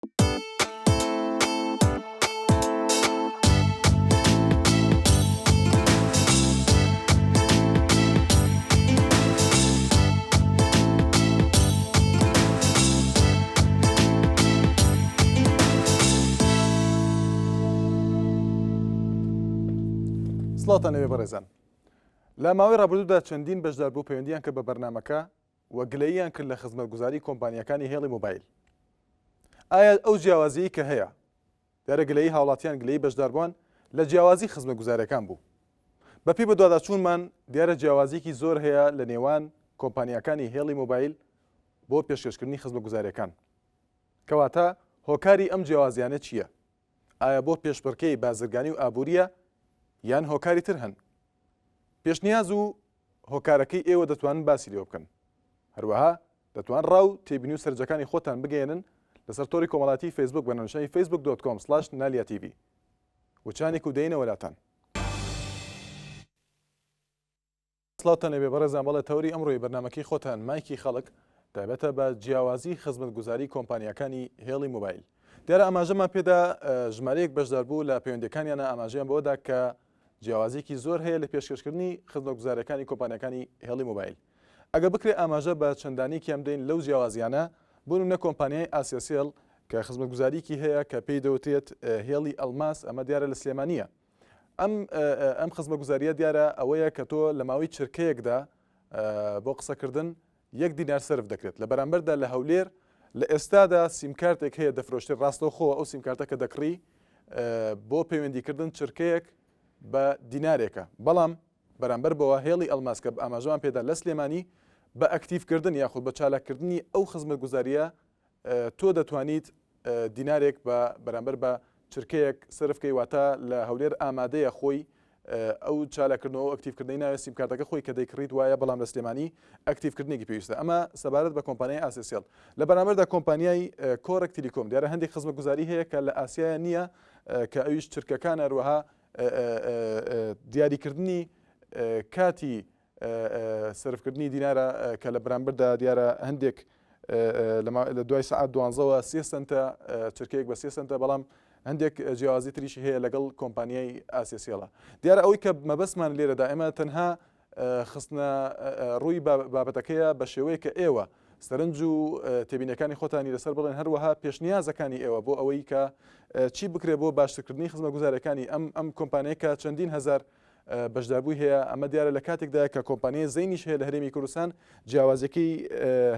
سڵاوتان لەوێ بەڕێزان لە ماوەی ڕابردوودا چەندین بەشداربوو پەیوەندیان کرد بە بەرنمەکە و گلەییان کرد لە خزمەتگوزاری کۆمپانیاکانی هێڵی مۆبایل. ئایا ئەو جیاوازیی کە هەیە، دیارە گلەیی هاوڵاتیان گلەیی بەشداربووان لە جیاوازی خزمەتگوزاریەکان بوو. بەپێی بەدواداچوونمان دیارە جیاوازیەکی زۆر هەیە لە نێوان کۆمپانیاکانی هێڵی مۆبایل بۆ پێشکەشکردنی خزمەتگوزاریەکان. کەواتە هۆکاری ئەم جیاوازیانە چییە؟ ئایا بۆ پێشبڕکێی بازرگانی و ئابووریە یان هۆکاری تر هەن؟ پێشنیاز و هۆکارەکەی ئێوە دەتوانن باسی لێوە بکەن. هەروەها دەتوان ڕا و تێبینی و سەرنجەکانی خۆتان بگەیەنن لەسەر تۆڕی کۆمەڵاتی فەیسبوک بە ناونیشانی Facebook dot com slash نالیا تیڤی. وچانێک و دەینەوە لاتان. سڵاوتان لێبێ بەڕێزان بەڵێ تەوەری ئەمڕۆی بەرنامەکەی خۆتان مایکی خەڵک تایبەتە بە جیاوازی خزمەتگوزاری کۆمپانیاکانی هێڵی مۆبایل دیارە ئاماژەمان پێدا ژمارەیەک بەشداربوو لە پەیوەندەکانیانە ئاماژەیان بەوەدا کە جیاوازیکی زۆر هەیە لە پێشکەشکردنی خزمەتگوزاریەکانی کۆمپانیاکانی هێڵی مۆبایل ئەگە بکرێ ئاماژە بە چەندانێکیان بدەین لەو جیاوازیانە بۆ نمونە کۆمپانیای ئاسیاسێڵ کە خزمەتگوزاریکی هەیە کە پێی دەوترێت هێڵی ئەلماس ئەمە دیارە لە سلێمانیە ئەم ئەم خزمەتگوزاریە دیارە ئەوەیە کە تۆ لە ماوەی چرکەیەکدا بۆ قسەکردن یەک دینار سەرف دەکرێت لە بەرامبەردا لە هەولێر لە ئێستادا سیمکارتێک هەیە دەفرۆشتێت ڕاستەوخۆ ئەو سیمکارتە کە دەکڕی بۆ پەیوەندیکردن چرکەیەک بە دینارێکە بەڵام بەرامبەر بەوە هێڵی ئەلماس کە ئاماژەمان پێدا لە سلێمانی بە ئەکتیڤکردن یاخود بە چالاککردنی ئەو خزمەتگوزاریە تۆ دەتوانیت دینارێک بە بەرامبەر بە چرکەیەک سەرف کەی واتە لە هەولێر ئامادەیە خۆی ئەو چالاکردنەوە و ئەکتیڤکردنەی ناوێ سیمکارتەکە خۆی کە دەیکڕیت وایە بەڵام لە سلێمانی ئەکتیڤکردنێکی پێویستە ئەمە سەبارەت بە کۆمپانیای ئاسیاسێڵ لە بەرامبەردا کۆمپانیای کۆڕێک تیلیکۆم دیارە هەندێک خزمەتگوزاری هەیە کە لە ئاسیایا نییە کە ئەویش چرکەکان هەروەها دیاریکردنی کاتی سەرفکردنی دینارە کە لە بەرامبەردا دیارە هەندێک لە دوای سەعات دوانزەوە سێ سنتە چرکەیەک بە سێ سنتە بەڵام هەندێک جیاوازی تریشی هەیە لەگەڵ کۆمپانیای ئاسیاسیڵە دیارە ئەوەی کە مەبەستمان لێرەدا ئێمە تەنها خستنە ڕووی بابەتەکەیە بە شێوەیە کە ئێوە سەرنج و تێبینەکانی خۆتانی لەسەر بڵێن هەروەها پێشنیازەکانی ئێوە بۆ ئەوەی کە چی بکرێ بۆ باشترکردنی خزمەگوزارەکانی ئەم ئەم کۆمپانیای کە چەندین هزار بەشداربووی هەیە، ئەمە دیارە لە کاتێکدایە کە کۆمپانیای زەینیش هەیە لە هەرێمی کوردستان جیاوازیەکەی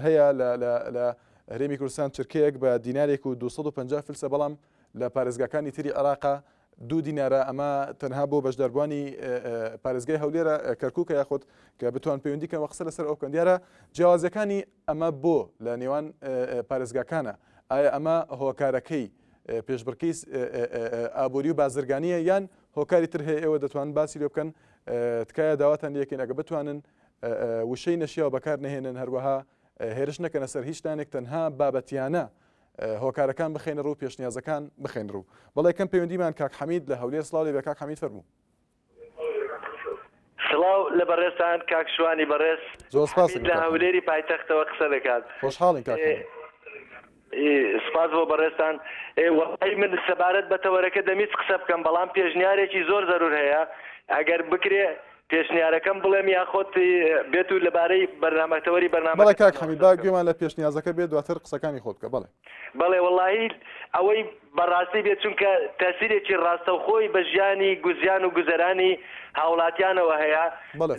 هەیە لە هەرێمی کوردستان چرکەیەک بە دینارێک و 250 فلسە بەڵام لە پارێزگاکانی تری عێراقا دوو دینارە ئەمە تەنها بۆ بەشداربووانی پارێزگای هەولێرە کەرکووکە یاخود کە بتوان پەیوەندی کەن قسە لەسەر ئەو بکەن دیارە جیاوازیەکانی ئەمە بۆ لە نێوان پارێزگاکانە ئایا ئەمە هۆکارەکەی پێشبڕکێی ئابووری و بازرگانیە یان هۆکاری تر هەیە ئێوە دەتوانن باسی لێ بکەن تکایە داواتان لەکەین ئەگە بتوانن وشەی نەشیاو بەکار نەهێنن هەروەها هێرش نەکەنە سەر هیچ لایەنێک تەنها بابەتیانە هۆکارەکان بخێنە ڕوو پێشنیازەکان بخێن ڕوو بەڵێ کەم پەیوەندیمان کاک حەمید لە هەولێر سڵاو لێ بێ کاک حەمید فەرموو. سڵاو لە بەڕێزتان کاک شوانی بەڕێز. زۆر سپاس حەمید لە هەولێری پایتەختەوە قسە دەکات. خۆشحاڵین کاک حەمید. سپاس بۆ بەڕێزتان. وەڵی من سەبارەت بە تەوەرەکە دەمویست قسە بکەم بەڵام پێشنیارێکی زۆر زەرور هەیە ئەگەر بکرێ پێشنیارەکەم بڵێم یاخۆت بێت و لەبارەی بەرنامە تەوەری بەرنامە بەڵێ کاک حەمید با گوێمان لە پێشنیازەکە بێت دواتر قسەکانی خۆت بکە بەڵێ. بەڵێ وەڵاهی ئەوەی بەڕاستی بێت چونکە تەسیرێکی ڕاستەوخۆی بە ژیانی گوزیان و گوزەرانی هاوڵاتیانەوە هەیە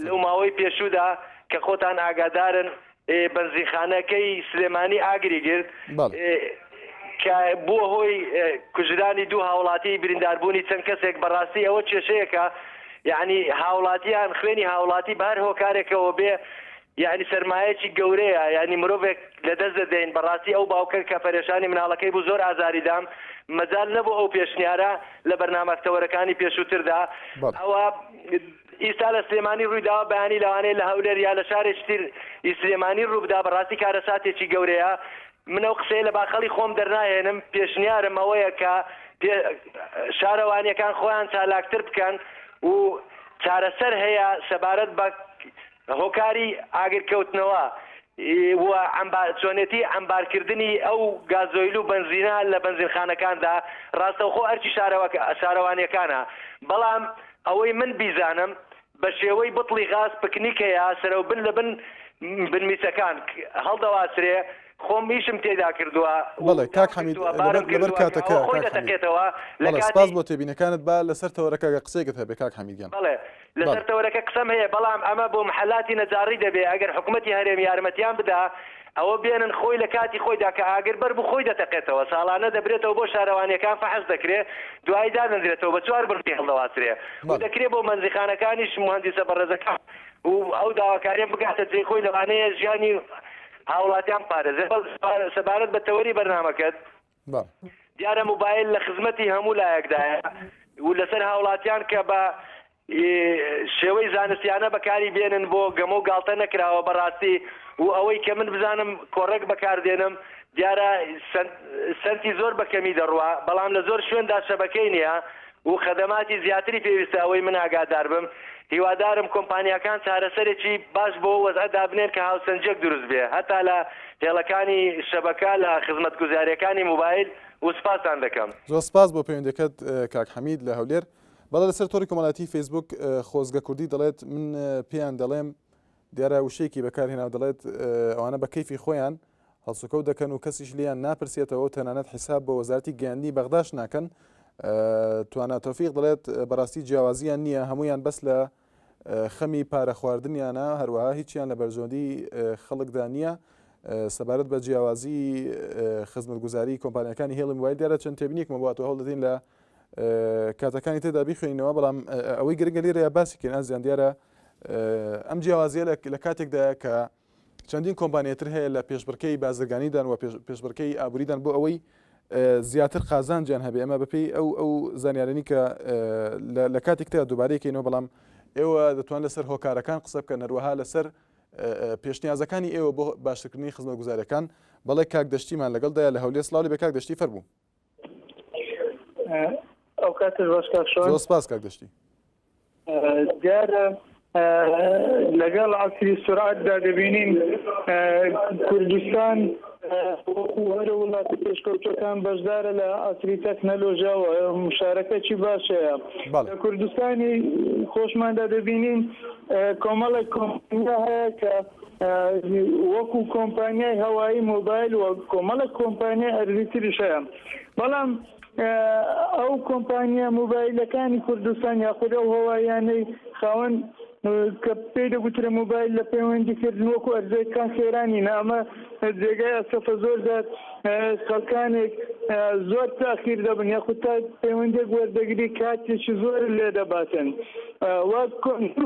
لەو ماوەی پێشوودا کە خۆتان ئاگادارن بەنزینخانەکەی سلێمانی ئاگری گرت کە بووە هۆی کوژرانی دوو هاوڵاتی برینداربوونی چەند کەسێک بەڕاستی ئەوە کێشەیەکە یعنی هاوڵاتیان خوێنی هاوڵاتی بە هەر هۆکارێکەوە بێ یانی سەرمایەکی گەورەیە یانی مرۆڤێک لەدەست دەدەین بەڕاستی ئەو باوکە کە پەرێشانی مناڵەکەی بوو زۆر ئازاری دام مەجال نەبوو ئەو پێشنیارە لە بەرنامە تەوەرەکانی پێشووتردا ئەوە ئیستا لە سلێمانی ڕوویداوە بەیانی لەوانەیە لە هەولێر یا لە شارێکی تر ی سلێمانی ڕووبدا بەڕاستی کارەساتێکی گەورەیە من ئەو قسەیە لە باخەڵی خۆم دەرناهێنم پێشنیارم ئەوەیە کە شارەوانیەکان خۆیان چالاکتر بکەن و چارەسەر هەیە سەبارەت بە هۆکاری ئاگرکەوتنەوە. و چۆنێتی عەمبارکردنی ئەو گازۆیل و بەنزینە لە بەنزینخانەکاندا ڕاستەوخۆ ئەرکی شارەوانیەکانە، بەڵام ئەوەی من بیزانم بە شێوەی بتڵی غاز پکنیک هەیە سەرەوبن لە بن بنمیچەکان هەڵدەواسرێ خۆم ئیشم تێدا کردووە و بەڵێ کاک دام حەمید کردووە لەبەر بارم لەبەر کردووە کە کاتەکە ئەوە خۆی کاک حەمید دەتەقێتەوە لە بەڵێ سپاس کاتی بۆ تێبینەکانت با لەسەر تەوەرەکە گەر قسەیەکت هەبێ کاک حەمید گیان بەڵێ لەسەر بەڵێ. تەوەرەکە قسەم هەیە بەڵام ئەمە بۆ محەلاتی نەجاڕی دەبێ ئەگەر حکومەتی هەرێم یارمەتیان بدا ئەوە بێنن خۆی لە کاتی خۆیدا کە ئاگر بەر بوو خۆی دەتەقێتەوە ساڵانە دەبرێتەوە بۆ شارەوانیەکان فەحس دەکرێ دوایی دادەندرێتەوە بە چوار بڕگەی هەڵدەواسرێ و بەڵێ. دەکرێ بۆ مەنزیخانەکانیش موهەندیسە بەڕێزەکان و ئەو داواکاریە بگاتە جێی خۆی لەوانەیە ژیانی هاوڵاتیان بپارێزێ بەڵێ سەبارەت بە تەوەری بەرنامەکەت بەڵێ. دیارە موبایل لە خزمەتی هەموو لایەکدایە و لەسەر هاوڵاتیان کە بە شێوەی زانستیانە بەکاری بێنن بۆ گەمە و گاڵتە نەکراوە بەڕاستی و ئەوەی کە من بزانم کۆڕەک بەکاردێنم دیارە سەنتی زۆر بە کەمی دەڕوا بەڵام لە زۆر شوێندا شەبەکەی نییە و خەدەماتی زیاتری پێویستە ئەوەی من ئاگادار بم هیوادارم کۆمپانیاکان چارەسەرێکی باش بۆ وەزعە دابنێن کە هاوسەنگیەک دروست بێ هەتا لە هێڵەکانی شەبەکە لە خزمەتگوزاریەکانی موبایل و سپاستان دەکەم. زۆر سپاس بۆ پەیوەندیەکەت کاک حەمید لە هەولێر. بەڵێ لەسەر تۆڕی کۆمەڵایەتی فەیسبوک خۆزگە کوردی دەڵێت من پێیان دەڵێم دیارە وشەیەکی بەکارهێناو دەڵێت ئەوانە بە کەیفی خۆیان هەڵسوکەوت دەکەن و کەسیش لێیان ناپرسێتەوە و تەنانەت حیساب بۆ وەزارەتی گەیاندنی بەغداش ناکەن. توانا تۆفیق دەڵێت بەڕاستی جیاوازیان نییە هەمویان بەس لە خەمی پارە خواردنیانە هەروەها هیچیان لە بەرژەوەندی خەڵکدا نییە. سەبارەت بە جیاوازی خزمەتگوزاری کۆمپانیەکانی هێڵی موبایل دیارە چەند تێبینیکمە بۆ هەوڵ دەدەین لە کاتەکانی تردا بیخوێنینەوە بەڵام ئەوەی گرنگە لێرەیە باسی کەین ئازیان دیارە ئەم جیاوازیە لە کاتێکدایە کە چەندین کۆمپانیای تر هەیە لە پێشبڕکێی بازرگانیدان و پێشبڕکێی ئابووریدان بۆ ئەوەی زیاتر قازانجیان هەبێ ئەمە بەپێی ئەو ئەو زانیارانی کە لە کاتێک ترا دووبارەیکەینەوە بەڵام ئێوە دەتوان لەسەر هۆکارەکان قسە بکەن هەروەها لەسەر پێشنیازەکانی ئێوە بۆ باشترکردنی خزمەتگوزاریەکان بەڵێ کاک دەشتیمان لەگەڵدایە لە هەولێر سڵاو لێ بێ کاک دەشتی فەرموو. ئەو کاتەش باش کاک شوان. زۆر سپاس کاک دەشتی. دیارە لەگەڵ عەسری سورعەتدا دەبینین کوردستان وەکو هەر وڵاتە پێشکەوتوەکان بەشدارە لە عەسری تەکنەلۆژیا و مشارەکەکی باش هەیە. لە کوردستانی خۆشماندا دەبینین کۆمەڵێک کۆمپانیا هەیە کە وەکو کۆمپانیای هەوایی مۆبایل و کۆمەڵێک کۆمپانیای ئەرزی تریش هەیە بەڵام ئەو کۆمپانیا مۆبایلەکانی کوردستان یاخود ئەو هەواییانەی خاوەن کە پێی دەگوترێ مۆبایل لە پەیوەندی کردن وەکو ئەرزەکان خێرا نین ئەمە جێگای ئەسەفە زۆر جار خەڵکانێک زۆر تاخیر دەبن یاخود تا پەیوەندێک وەردەگری کاتێکی زۆر لێ دەباتن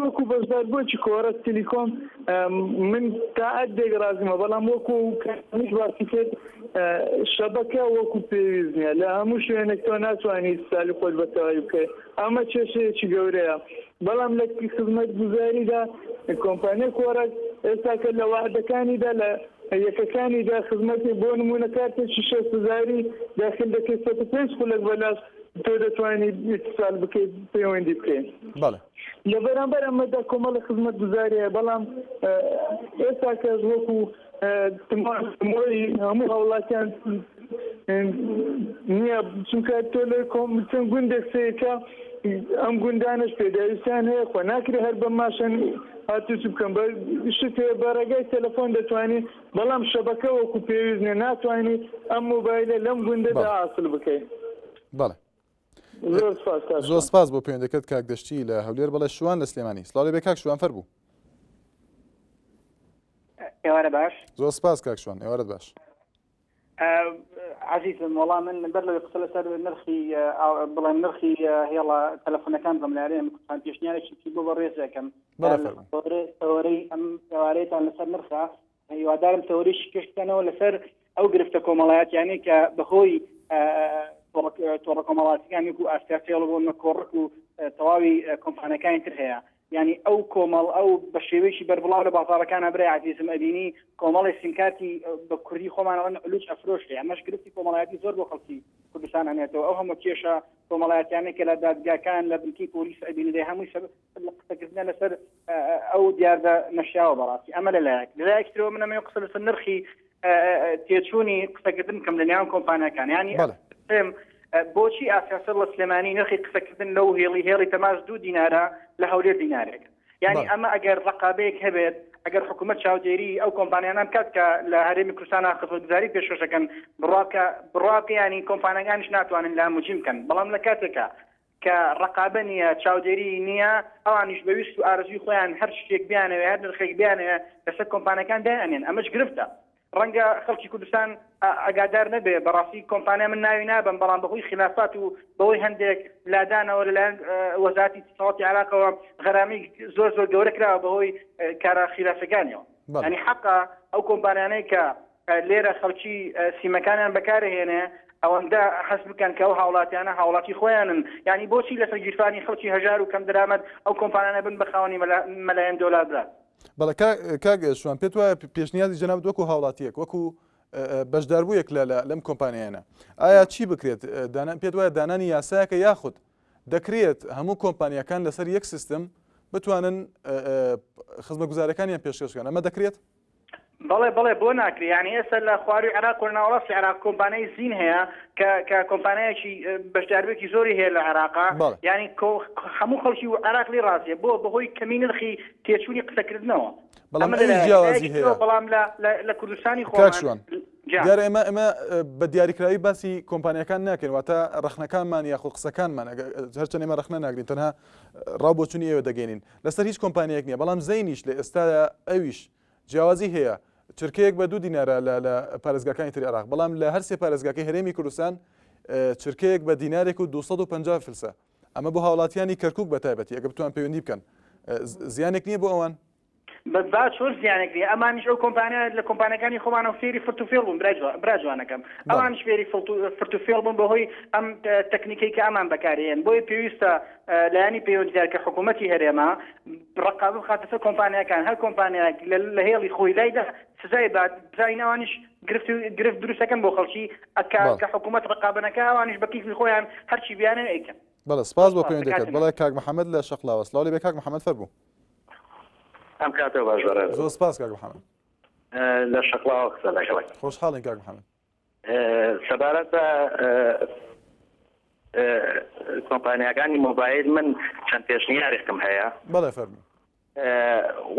وەکو بەشداربووەکی کۆڕەک تلیکۆم من تا ئەدێک ڕازیمە بەڵام وەکو کامیش باسی کرد شەبەکە وەکو پێویست نییە لە هەموو شوێنێک تۆ ناتوانانی سالی خۆت بە تەواوی بکەیت ئەمە کێشەیەکی گەورەیە بەڵام لە خزمەتگوزاریدا کۆمپانیای کۆڕەک ئێستا کە لە وەعدەکانیدا لە یەکەکانیدا خزمەتی بۆ نموونە کارتێکی 6 هەزاری داخل دەکەیت 105 خولەک بەلاش تۆ دەتوانی ئیتسال بکەیت پەیوەندی بکەیت. بەڵێ. لە بەرامبەر ئەمەدا کۆمەڵی خزمەتگوزاری هەیە بەڵام ئێستا کەس وەکو تمۆی هەموو هاوڵاتیان نییە چونکە تۆ لە چەند گوندێک سەیرکە ئەم گوندانەش پێداویستیان هەیە خۆ ناکرێ هەر بە ماشێن هاتوچ بکەن بە شت هەیە بە ڕێگای تەلەفۆن دەتوانی بەڵام شەبەکە وەکو پێویست نیە ناتوانی ئەم مۆبایلە لەم گوندەدا حاسل بکەی. بەڵێ. زۆر سپاس کاک زۆر شوان. سپاس بۆ پەیوەندەکەت کاک دەشتی لە هەولێر بەڵێ شوان لە سلێمانی سڵاو لێ بێ کاک شوان فەرموو. ئێوارە باش. زۆر سپاس کاک شوان ئێوارەت باش. عزیزم وەڵا من بەر لەوەی قسە لەسەر نرخی بڵێم نرخی هێڵە تەلەفۆنەکان بڵێم لارێم کوردستان پێشنیارێکی بۆ بەڕێزەکەم تەوەرەی ئەم ئێوارەیەتان لەسەر نرخە هیوادارم تەوەرێکی کێش بکەنەوە لەسەر ئەو گرفتە کۆمەڵایەتیانەی کە بەهۆی تۆڕە کۆمەڵاتیەکان وەکو ئاسیاسێڵ بۆ کۆڕک و تەواوی کۆمپانەکانی تر هەیە یعنی ئەو کۆمەڵ ئەو بە شێوەیەکی بەربڵاو لە بازاڕەکانە برای عزیزم ئەبینی کۆمەڵی سیمکارتی بە کوردی خۆمانەوەن علوج ئەفرۆشێ ئەمەش گرفتی کۆمەڵایەتی زۆر بۆ خەڵکی. کوردستان ئەنێتەوە ئەو هەموو کێشە کۆمەڵایەتیانەی کە لە دادگاکان لە بنکەی پۆلیس ئەبینرێ هەمووی قسەکردنە لەسەر ئەو دیاردە نەشیاوە بەڕاستی ئەمە لەلایەک لەلایەکی ترەوە من ئەمەوێ قسە لەسەر نرخی تێچوونی قسەکردن بکەم لە نێوان کۆمپانیاکان یانی پێم بۆچی ئاسیاسێڵ لە سلێمانی نرخی قسەکردن لەو هێڵی هێڵی تەماس دوو دینارە لە هەولێر دینارێک یعنی ئەمە ئەگەر ڕقابەیەک هەبێت ئەگەر حکوومەت چاودێری ئەو کۆمپانیانان بکات کە لە هەرێمی کوردستان خزمەتگوزاری پێشکەشەکەن بڕاکە بڕاکەیانی کۆمپانیەکانیش ناتوانن لە موجیم بکەن بەڵام لە کاتێکە کە ڕەقابە نییە، چاودێریی نییە، ئەوانیش بە ویست و ئارەزووی خۆیان هەر شتێک بیانەوێ، هەر نرخێک بیانەوێ لەسەر کۆمپانیاکان دایئەنێن، ئەمەش گرفتە. ڕەنگە خەڵکی کوردستان ئاگادار نەبێ، بەڕاستی کۆمپانیا من ناوی نابەم، بەڵام بەهۆی خیلافات و بەهۆی هەندێک لادانەوە لەلایەن وەزارەتی ئیتساڵاتی عێراقەوە غەرامەی زۆر زۆر گەورە کراوە بەهۆی کارە خیلافەکانیەوە. یانی حەقە ئەو کۆمپانیانەی کە لێرە خەڵکی سیمەکانیان بەکارهێنێ ئەوەندە حەز بکەن کە ئەو هاوڵاتیانە هاوڵاتی خۆیانن یعنی بۆچی لەسەر گیرفانی خەڵکی هەژار و کەم دەرامەت ئەو کۆمپانیانە بن بە خاوەنی مەلایەن دۆلار برا. بەڵێ کاک شوان پێت وایە پێشنیازی جەنابت وەکو هاوڵاتیەک وەکو بەشداربوویەک لە لەم کۆمپانیایانە ئایا چی بکرێت پێت وایە دانانی یاسایەکە یاخود دەکرێت هەموو کۆمپانیاکان لەسەر یەک سیستم بتوانن خزمەتگوزارەکانیان پێشکەش بکەن ئەمە دەکرێت؟ بەڵێ بەڵێ بۆ ناکرێ یانی ئێستا لە خواروی عێراق و لە ناوەڕاستی عێراق کۆمپانیای زین هەیە کە کە کۆمپانیایەکی بەشداربوویەکی زۆری هەیە لە عێراقا بەڵێ. یانی کۆ هەموو خەڵکی و عێراق لێی ڕازیە بۆ بەهۆی کەمی نرخی تێچوونی قسەکردنەوە بەڵام ئەمە ئەویش لەلایەک جیاوازی لایەکی ترەوە هەیە بەڵام لە لە لە کوردستانی کاک خۆمان شوان جا دیارە ئێمە ئێمە بە دیاریکراوی باسی کۆمپانیاکان ناکەین واتە ڕەخنەکانمان یاخود قسەکانمان هەرچەند ئێمە ڕەخنە ناگرین تەنها ڕاو بۆچوونی ئێوە دەگەینین لەسەر هیچ کۆمپانیایەک نییە بەڵام زەینیش لە ئێستایا ئەویش جیاوازی هەیە چرکەیەک بە دوو دینارە لە لە پارێزگاکانی تری عێراق بەڵام لە هەرسێ پارێزگاکەی هەرێمی کوردستان چرکەیەک بە دینارێک و 250 فلسە ئەمە بۆ هاوڵاتیانی کەرکک بە تایبەتی ئەگە بتوان پەیوەندی بکەن زیانێک نییە بۆ ئەوان بەس با چۆن زیانێک بێ ئەمانیش ئەو کۆمپانیا لە کۆمپانیەکانی خۆمانەوە فێری فرت و فێڵ بوون برا جوانەکەم ئەوانیش فێری فرت و فێڵ بوون بەهۆی ئەم تەکنیکەی کە ئەمان بەکارهێن بۆیە پێویستە لایەنی پەیوەندیدار کە حکوومەتی هەرێمە ڕقابە بخاتە سەر کۆمپانیاکان هەر کۆمپانیایەک لە هێڵی خۆی لایدا سزای بات بزانین ئەوانیش گرفت گرفت دروستەکەن بۆ خەڵکی ئەکا کە حکوومەت ڕقابەنەکە ئەوانیش بە کیفی خۆیان هەرچی بیانەوێ ئەیکەن. بەڵێ سپاس بۆ پەیوەندیەکەت. بەڵێ کاک محەممەد لە شەقلاوە سڵاو لێ بێ کاک محەممەد فەرموو. ئەم کاتە باش بەڕێز. زۆر سپاس کاک محەممەد. لە شەقلاوە قسە لەگەڵ. خۆشحاڵین کاک محەممەد. سەبارەت بە کۆمپانیاکانی مۆبایل من چەند پێشنیارێکم هەیە. بەڵێ فەرموو.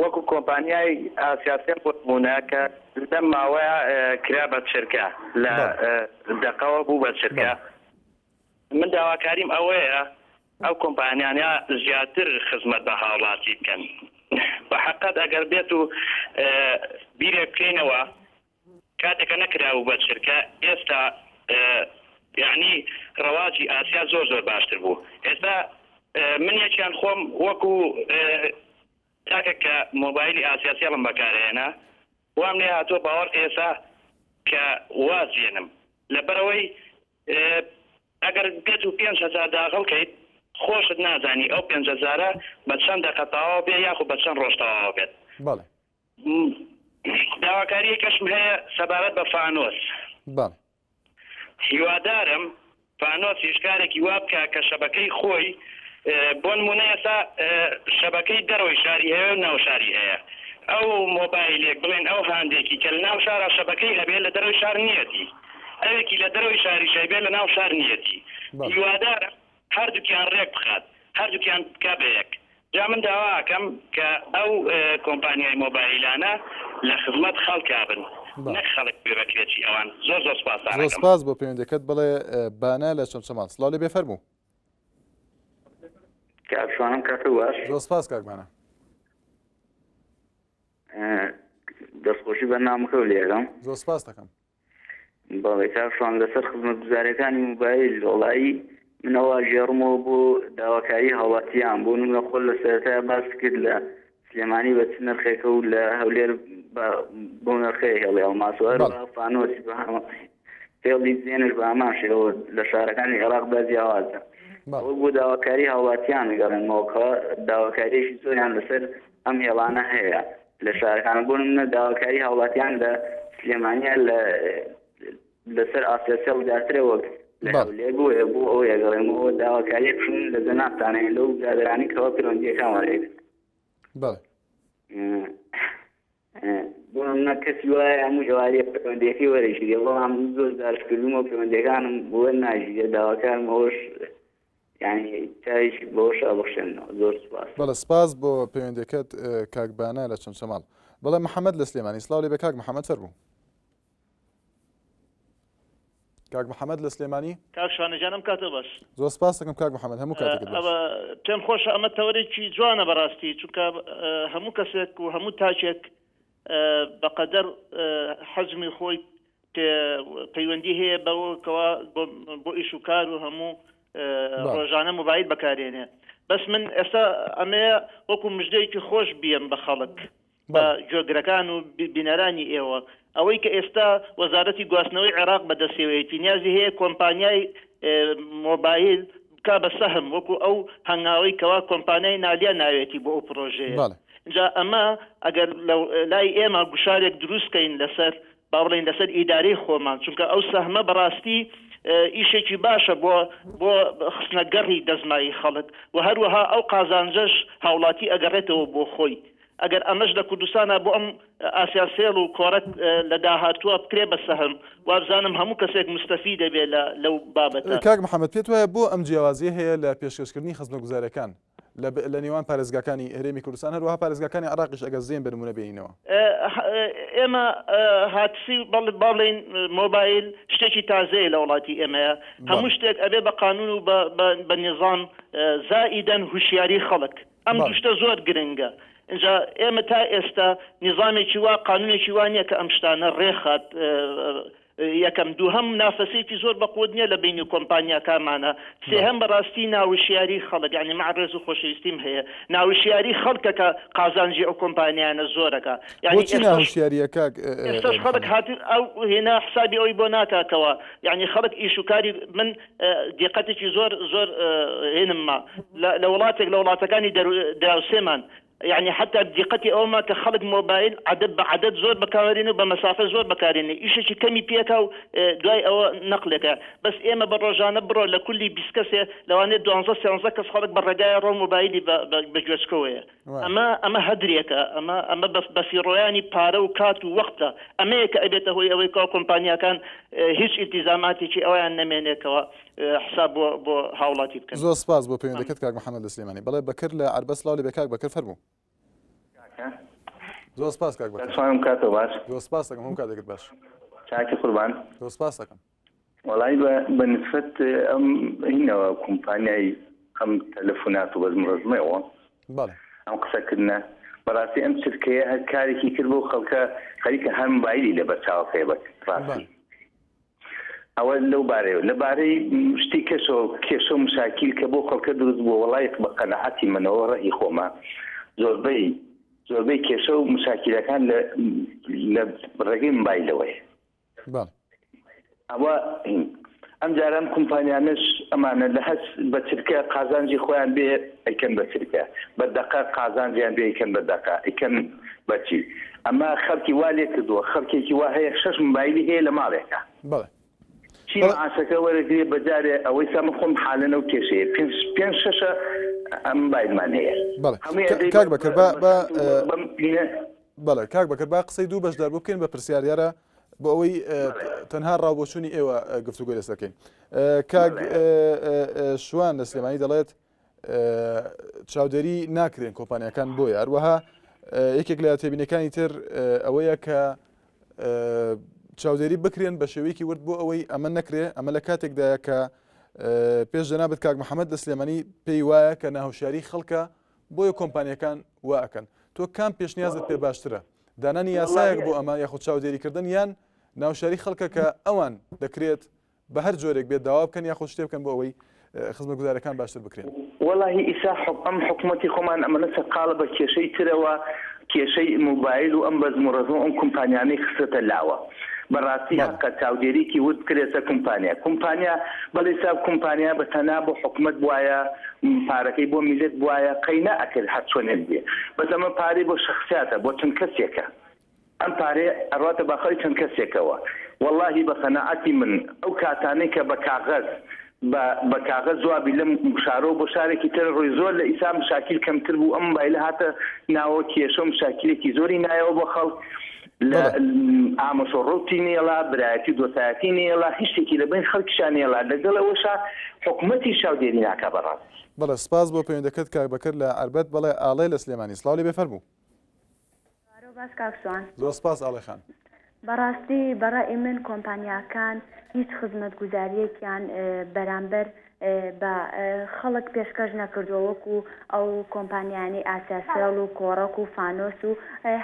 وەکو کۆمپانیای ئاسیاسێل بۆ نموونە کە لەم ماوەیە کرا بە چرکە لە دەقەوە بوو بە چرکە. من داواکاریم ئەوەیە ئەو کۆمپانیانە زیاتر خزمەت بە هاوڵاتی بکەن. بە حەقەت ئەگەر بێت و بیرێک بکەینەوە کاتێکە نەکرابوو بە چرکە ئێستا یەعنی ڕەواجی ئاسیا زۆر زۆر باشتر بوو ئێستا من یەکیان خۆم وەکو تاکە کە مۆبایلی ئاسیاسێڵم بەکارهێنا وام لێ هاتووە باوەڕکە ئێستا کە واز بێنم لەبەرئەوەی ئەگەر بێت و 5000 داغڵ کەیت خۆشت نازانی ئەو 5000 بە چەند دەقە تەواو بێ یاخو بە چەند ڕۆژ تەواو بێت. بەڵێ. داواکاریەکەشم هەیە سەبارەت بە فانۆس. بەڵێ. هیوادارم فانۆسیش کارێکی وا بکا کە شەبەکەی خۆی بۆ نمونە ئێستا شەبەکەی دەرەوەی شاری هەیە و ناو شاری هەیە ئەو مۆبایلێک بڵێن ئەو هاندێکی کە لە ناو شارا شەبەکەی هەبێ لە دەرەوەی شار نیەتی ئەوێکی لە دەرەوەی شاریش هەبێ لە ناو شار نیەتی هیوادارم هەردووکیان ڕێک بخات هەردووکیان بکا بە یەک جا من داوا ئەکەم کە ئەو کۆمپانیای مۆبایلانە لە خزمەت خەڵکا بن نەک خەڵک بێ بە کرێچی ئەوان زۆر زۆر سوپاستان زۆر ئەکەم. سپاس بۆ پەیوەندیەکەت بەڵێ بانە لە چەمچەماڵ سڵاو لێ بێ فەرموو. کاک شوانم کاتت باش. زۆر سپاس کاک بانە. دەستخۆشی بەرنامەکەو لێ ئەکەم. زۆر سپاست ئەکەم. بەڵێ کاک شوان لەسەر خزمەتگوزاریەکانی موبایل وەڵایی من ئەوە ئەگێڕمەوە بۆ داواکاری هاوڵاتیان بۆ نمونە خۆت لە سەرەتای باست کرد لە سلێمانی بە چ نرخێکە و لە هەولێر بەو نرخەیە هێڵی ئەڵماس و هەروەها فانۆسی بە هێڵی زێنش بە هەمان شێوە لە شارەکانی عێراقدا جیاوازە ئەوە بۆ داواکاری هاوڵاتیان گەڕێنمەوە کە داواکاریەکی زۆریان لەسەر ئەم هێڵانە هەیە لە شارەکان بۆ نمونە داواکاری هاوڵاتیان لە سلێمانیا لە لەسەر ئاسیاسێڵ زیاترە وەک. لە هەولێر بۆیە بۆ ئەوەیە گەڵێمەوە داواکاریەکم لە جەنابتان هەیە لەو برادەرانەی کەوا پەیوەندیەکان وەرئەگرن. بەڵێ. بۆ نمونە کەسی وایە هەموو ئێوارەیە پەیوەندیەکەی وەرەگیرێ بەڵام من زۆر جارش کردومە پەیوەندیەکانم وەرناگیرێ داواکارم ئەوەش یعنی چاوێکی بەوەشا بخشێنەوە زۆر سوپاس. بەڵێ سپاس بۆ پەیوەندیەکەت کاک بانە لە چەمچەماڵ. بەڵێ محەمەد لە سلێمانی سڵاو لێبێ کاک محەمەد فەرموو. کاک محەمەد لە سلێمانی. کاک شوانە گیان ئەم کاتە باش. زۆر سپاست دەکەم کاک محەمەد هەموو کاتێکت باش. ئەوە پێم خۆشە ئەمە تەوەرێکی جوانە بەڕاستی چونکە هەموو کەسێک و هەموو تاکێک بەقەدەر حەجمی خۆی پەیوەندی هەیە بەوە کەوا بۆ ئیش و کار و هەموو ڕۆژانە مۆبایل بەکارێنێ بەس من ئێستا ئەمەیە وەکو مژدەیەکی خۆش بیەم بە خەڵک بە گوێگرەکان و بینەرانی ئێوە، ئەوەی کە ئێستا وەزارەتی گواستنەوەی عێراق بەدەستیەوەیەتی نیازی هەیە کۆمپانیای مۆبایل بکا بە سەهم وەکو ئەو هەنگاوەی کەوا کۆمپانیای نالیا ناوێتی بۆ ئەو پرۆژەیە. ئینجا ئەمە ئەگەر لای ئێمە گوشارێک دروست کەین لەسەر با بڵێین لەسەر ئیدارەی خۆمان چونکە ئەو سەهمە بەڕاستی ئیشێکی باشە بۆ بۆ خستنە گەڕی دەستمایی خەڵک و هەروەها ئەو قازانجەش هاوڵاتی ئەگەڕێتەوە بۆ خۆی ئەگەر ئەمەش لە کوردستانا بۆ ئەم ئاسیاسێڵ و کۆڕەک لە داهاتووە بکرێ بە سەهم وابزانم هەموو کەسێک موستەفید دەبێ لە لەو بابەتە. کاک محەمەد پێت وایە بۆ ئەم جیاوازیە هەیە لە پێشکەشکردنی خزمەتگوزاریەکان لە لە نێوان پارێزگاکانی هەرێمی کوردستان هەروەها پارێزگاکانی عێراقیش ئەگەر زێن بە نمونە بێنینەوە؟ ئێمە هاتفی با بڵێین مۆبایل شتێکی تازەیە لە وڵاتی ئێمەیە هەموو شتێک ئەبێ بە قانون و بە نیزام زائیدەن هوشیاری خەڵک ئەم دوو شتە زۆر گرنگە ئینجا ئێمە تا ئێستا نیزامێکی وا قانونێکی وا نییە کە ئەم شتانە ڕێخات یەکەم دووهەم منافەسەیەکی زۆر بەقوت نییە لە بینی کۆمپانیاکانمانە سێهەم بەڕاستی ناوشیاری خەڵک یعنی مع ڕێز و خۆشەویستیم هەیە ناوشیاری خەڵکە کە قازانجی ئەو کۆمپانیانە زۆرەکە یعنی بۆچی ناوشیاریە کاک ئێستاش خەڵک هات ئەو هێنا حسابی ئەوی بۆ ناکاتەوە یعنی خەڵک ئیش و کاری من دیقەتێکی زۆر زۆر هێنم ما لە وڵاتێک لە وڵاتەکانی دراوسێمان یعنی حتا دیقەتی ئەوما کە خەڵک مۆبایل عدد بە عدد زۆر بەکارێن و بە مەسافە زۆر بەکارێنێ ئیشێکی کەمی پێکا و دوای ئەوە نەقلێکە بەس ئێمە بە ڕۆژانە بڕۆ لە کولی 20 کەسێ لەوانەیە دوانزە سێانزە کەس خەڵک بە ڕێگای ڕۆ مۆبایلی بە گوێچکەوەیە ئەمە ئەمە هەدرێکە ئەمە ئەمە بەفیڕۆیانی پارە و کات و وەختە ئەمەیە کە ئەبێتە هۆی ئەوەی کەوا کۆمپانیاکان هیچ ئیلتیزاماتێکی ئەویان نەمێنێتەوە حساب بۆ بۆ هاوڵاتی بکەن. زۆر سپاس بۆ پەیوەندەکەت کاک محمد لە سلێمانی. بەڵێ بەکر لە عەربەت سڵاو لێبێ کاک بەکر فەرموو. کاکە زۆر سپاس کاک بەکر. دەتوانم کاتەوە باش. زۆر سپاس دەکەم هەموو کاتێکت باش. چاکی قوربان. زۆر سپاس دەکەم. وەڵایی بە بە نسبەت ئەم هینەوە کومپانیای ئەم تەلەفونات و بەزم ڕەزمەوە بەڵێ. ئەم قسەکردنە بەڕاستی ئەم چرکەیە هەر کارێکی کرد بۆ خەڵکە خەریکە هەر مۆبایلی لەبەر چاوەکەی بە ڕاستی ئەوە لەو بارەیەوە لە بارەی شتی کەشەوە کێشە و مشاکیل کە بۆ خەڵکە دروست بووە وەڵای بە قەناعەتی منەوە ڕەئی خۆمە زۆربەی زۆربەی کێشە و مشاکیلەکان لە لە ڕێگەی مۆبایلەوەیە بەڵێ. ئەوە هین. ئەم جارە ئەم کومپانیانەش ئەمانە لە هەس بە چرکە قازانجی خۆیان بێ ئەیکەن بە چرکە، بە دەقە قازانجیان بێ ئەیکەن بە دەقە، ئەیکەن بە چی. ئەمە خەڵکی وا لێ کردووە، خەڵکێکی وا هەیە شەش مۆبایلی هەیە لە ماڵێکا. بەڵێ. چی معاشەکە وەرەگرێ بە جارێ ئەوەی سا من خۆم حالەن ئەو کێشەیە پێنج پێنج شەشە ئەم مۆبایلمان هەیە. بەڵێ. هەمووی ئەدەی کاک بەکر بە با بە با سەنت و بەم هینە. بەڵێ کاک بەکر با قسەی دوو بەشداربوو بکەین بە پرسیار دیارە بۆ ئەوەی تەنها ڕاوبۆچوونی ئێوە گفتوگۆی لەسەر بکەین کاک شوان لە سلێمانی دەڵێت چاودێری ناکرێن کۆمپانیاکان بۆیە هەروەها یەکێک لە تێبینەکانی تر ئەوەیە کە چاودێری بکرێن بە شێوەیەکی ورد بۆ ئەوەی ئەمە نەکرێ ئەمە لە کاتێکدایە کە پێش جەنابەت کاک محەممەد لە سلێمانی پێی وایە کە ناهوشیاری خەڵکە بۆیە کۆمپانیەکان وا ئەکەن. تۆ کام پێشنیازت پێ باشترە؟ دانانی یاسایەک بۆ ئەمە یاخود چاودێریکردن یان ناوشاری خەڵکە کە ئەوان دەکرێت بە هەر جۆرێک بێت داوا بکەن یاخود شتێ بکەن بۆ ئەوەی خزمەتگوزاریەکان باشتر بکرێن؟ وەڵاهی ئیسا ئەم حکومەتی خۆمان ئەمەنە سەرقاڵە بە کێشەی ترەوە کێشەی موبایل و ئەم بەزم و ڕەزم و ئەم کومپانیانەی خستەتە لاوە بەڕاستی هەقە چاودێریکی ورد بکرێتە کومپانیا کومپانیا بەڵێ سا کومپانیا بە تەنها بۆ حکومەت بوایە پارەکەی بۆ میلەت بوایە قەینا ئەکرد هەر چۆنێک بێ بەس ئەمە پارەی بۆ شەخسیاتە بۆ چەند کەسێکە. ئەم پارەیە ئەڕواتە باخەڵی چەند کەسێکەوە وەڵاهی بە قەناعەتی من ئەو کاتانەی کە بە کاغەز بە بە کاغەز وابی لەم شارەوە بۆ شارێکی تر ڕۆی زۆر لە ئیسا مشاکیل کەمتر بوو ئەم مۆبایلە هاتە ناوە کێشە و مشاکیلێکی زۆری نایەوە بۆ خەڵک لە ئامۆس و ڕوتی نێڵا برایەتی و دۆستایەتی نێڵا هیچ شتێکی لە بەین خەڵکیشا نێڵا لەگەڵ ئەوەشا حکومەتیش چاودێری ناکا بەڕاستی. بەڵێ سپاس بۆ پەیوەندەکەت کاک بەکر لە عەربەت بەڵێ ئاڵێ لە سلێمانی سڵاو لێ بێ فەرموو. ئێوارەو باش کاک شوان. زۆر سپاس ئاڵێ خان. بەڕاستی بەڕەئی من کۆمپانیاکان هیچ خزمەتگوزاریەکیان بەرامبەر بە خەڵک پێشکەش نەکردووە وەکو ئەو کۆمپانیانەی ئاسیاسێڵ و کۆڕەک و فانۆس و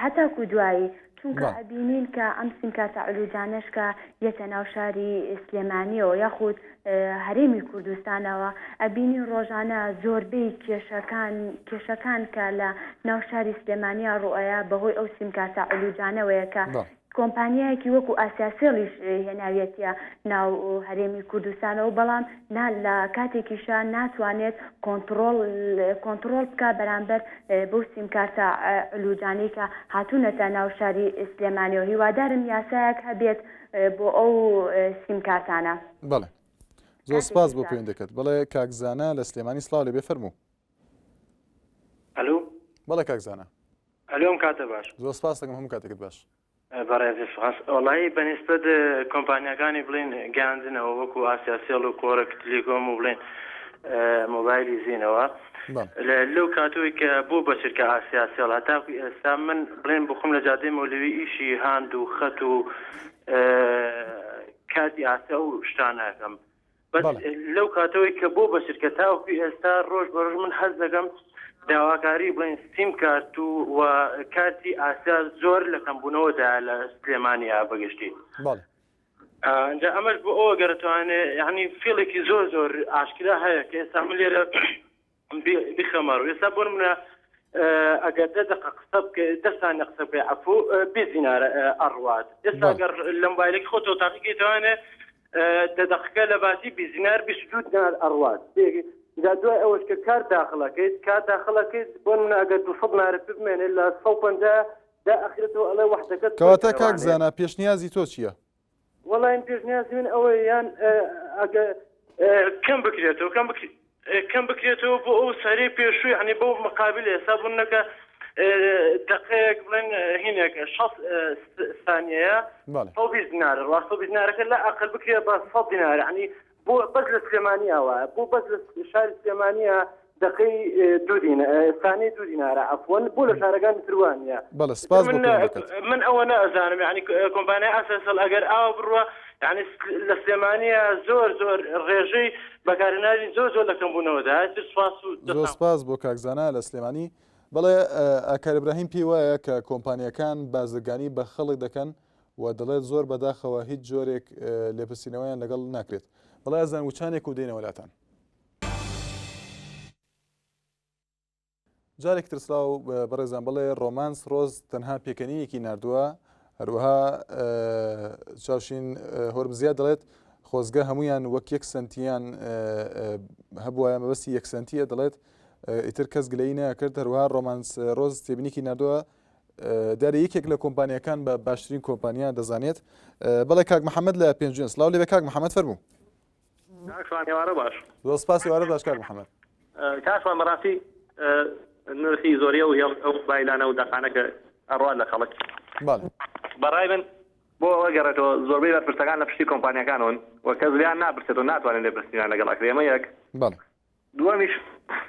هەتاکو دوایی چونکە ئەبینین کە ئەم سیمکارتە علوجانەش کە یەتە ناو شاری سلێمانیەوە یاخود هەرێمی کوردستانەوە ئەبینین ڕۆژانە زۆربەی کێشەکان کێشەکان کە لە ناو شاری سلێمانیا ڕوئەیا بەهۆی ئەو سیمکارتە علوجانەوەیە کە کۆمپانیایەکی وەکو ئاسیاسێڵیش هێناویەتیە ناو هەرێمی کوردستانەوە بەڵام نا لە کاتێکیشا ناتوانێت کۆنتڕۆڵ کۆنتڕۆڵ بکا بەرامبەر بەو سیمکارتە علوجانەی کە هاتوونەتە ناو شاری سلێمانیەوە هیوادارم یاسایەک هەبێت بۆ ئەو سیمکارتانە. بەڵێ زۆر سپاس بۆ پەیوەندەکەت. بەڵێ کاک زانا لە سلێمانی سڵاو لێبێ فەرموو. ئەلو. بەڵێ کاک زانا. ئەلۆ ئەم کاتە باش. زۆر سپاس دەکەم هەموو کاتێکت باش. بەڕێزی سوپاس. وەڵایی بە نیسبەت کۆمپانیاکانی بڵێن گەیاندنەوە وەکو ئاسیاسێڵ و کۆڕەک تلیکۆم و بڵێن مۆبایلی زینەوە لەو کاتەوەی کە بۆ بەچرکە ئاسیاسێڵ هەتاکو ئێستا من بڵێن بخۆم لە جادەی مۆلەوی ئیشی هاند و خەت و کاتی ئاسیا و شتانەکەم بەس لەو کاتەوەی کە بۆ بەچرکە تاوەکو ئێستا ڕۆژ بە ڕۆژ من حەز دەکەم داواکاری بڵێن سیم کارت و و کارتی ئاسیا زۆر لە کەمبوونەوەدا لە سلێمانیا بەگشتی ئەنجا ئەمەش بۆ ئەوە گەرەتوانێ یعنی فیڵێکی زۆر زۆر ئاشکرا هەیە کە ئێستا من لێرە بیخەمە ڕوو ئێستا بۆ نمونە ئەگەر دە دەقە قسە بکەی دە سانیە قسە بکەی عەفو 20 دینار ئەڕوات ئێستا گەر لە مۆبایلەکەی خۆتەوە تاقیکەیتەوانێ دە دەقەکە لە باتی 20 دینار 22 دینار ئەڕوات جا دوای ئەوەش کە کار داخڵەکەیت کار داخڵەکەیت بۆ نمونە ئەگەر 200 نارت بمێنێت لە 150 دا ئەخرێتەوە ئەڵێ وەحدەکەت کەواتە کاک زانا پێشنیازی تۆ چییە؟ وەڵا من پێشنیازی من ئەوەیە یان ئەگە کەم بکرێتەوە کەم بکرێت کەم بکرێتەوە بۆ ئەو سەری پێشووی یعنی بۆ مقابل ئێستا بوون نەکە دقەیەک بڵێن هینێک 6 ثانیەیە 120 دینار ڕاستە 20 دینارەکە لە ئەقل بکرێت بە 100 دینار یعنی بۆ بەس لە سلێمانیا وایە بۆ بەس لە شاری سلێمانیا دەقەی دوو دینار سانیەی دوو دینارە عەفوەن بۆ لە شارەکانی تر وا نییە بەڵێ سپاس بۆ من پەیوەندەکەت. من ئەوە نازانم یعنی کۆمپانیای ئاسیاسێڵ ئەگەر ئاوا بڕوا یعنی لە سلێمانیا زۆر زۆر ڕێژەی بەکارهێنانی زۆر زۆر لە کەمبوونەوەدایە سپاس و زۆر دەستان سپاس بۆ کاک زانا لە سلێمانی. بەڵێ ئاکار ئیبراهیم پێی وایە کە کۆمپانیاکان بازرگانی بە خەڵک دەکەن و دەڵێت زۆر بەداخەوە هیچ جۆرێک لێپرسینەوەیان لەگەڵ ناکرێت. بەڵێ ئازیزان وچانێک و دێینەوە لاتان. جارێکی تر سڵاو بەڕێزان بڵێ ڕۆمانس ڕۆز تەنها پێکەنینێکی نردووە هەروەها چاوشین هۆرمزیاد دەڵێت خۆزگە هەمویان وەک یەک سنتیان هەبواە مەبەستی یەک سنتیە دەڵێت ئیتر کەس گلەی نەکرد هەروەها ڕۆمانس ڕۆز تێبینیکی نردووە دیارە یەکێک لە کۆمپانیەکان بە باشترین کۆمپانیا دەزانێت بەڵێ کاک محەممەد لە پێنجوێن سلااو لێ کاک محەممەد فەرموو ئێوارە باش زۆر سپاس ئێوارە باش کاک محەممەد کاکمان بەڕاستی نرخی زۆریە و هێڵ ئەو بایلانە و دەقانە کە ئەڕوات لە خەڵک بەڕای من بۆ ئەوە گەڕێتەوە زۆربەی بەرپرسەکان لە پشتی کۆمپانیەکانەوەن و کەس لێیان ناپرسێت و ناتوانێت لێپرسینیان لەگەڵ ئەکرێ ئەمە یەک دووەمیش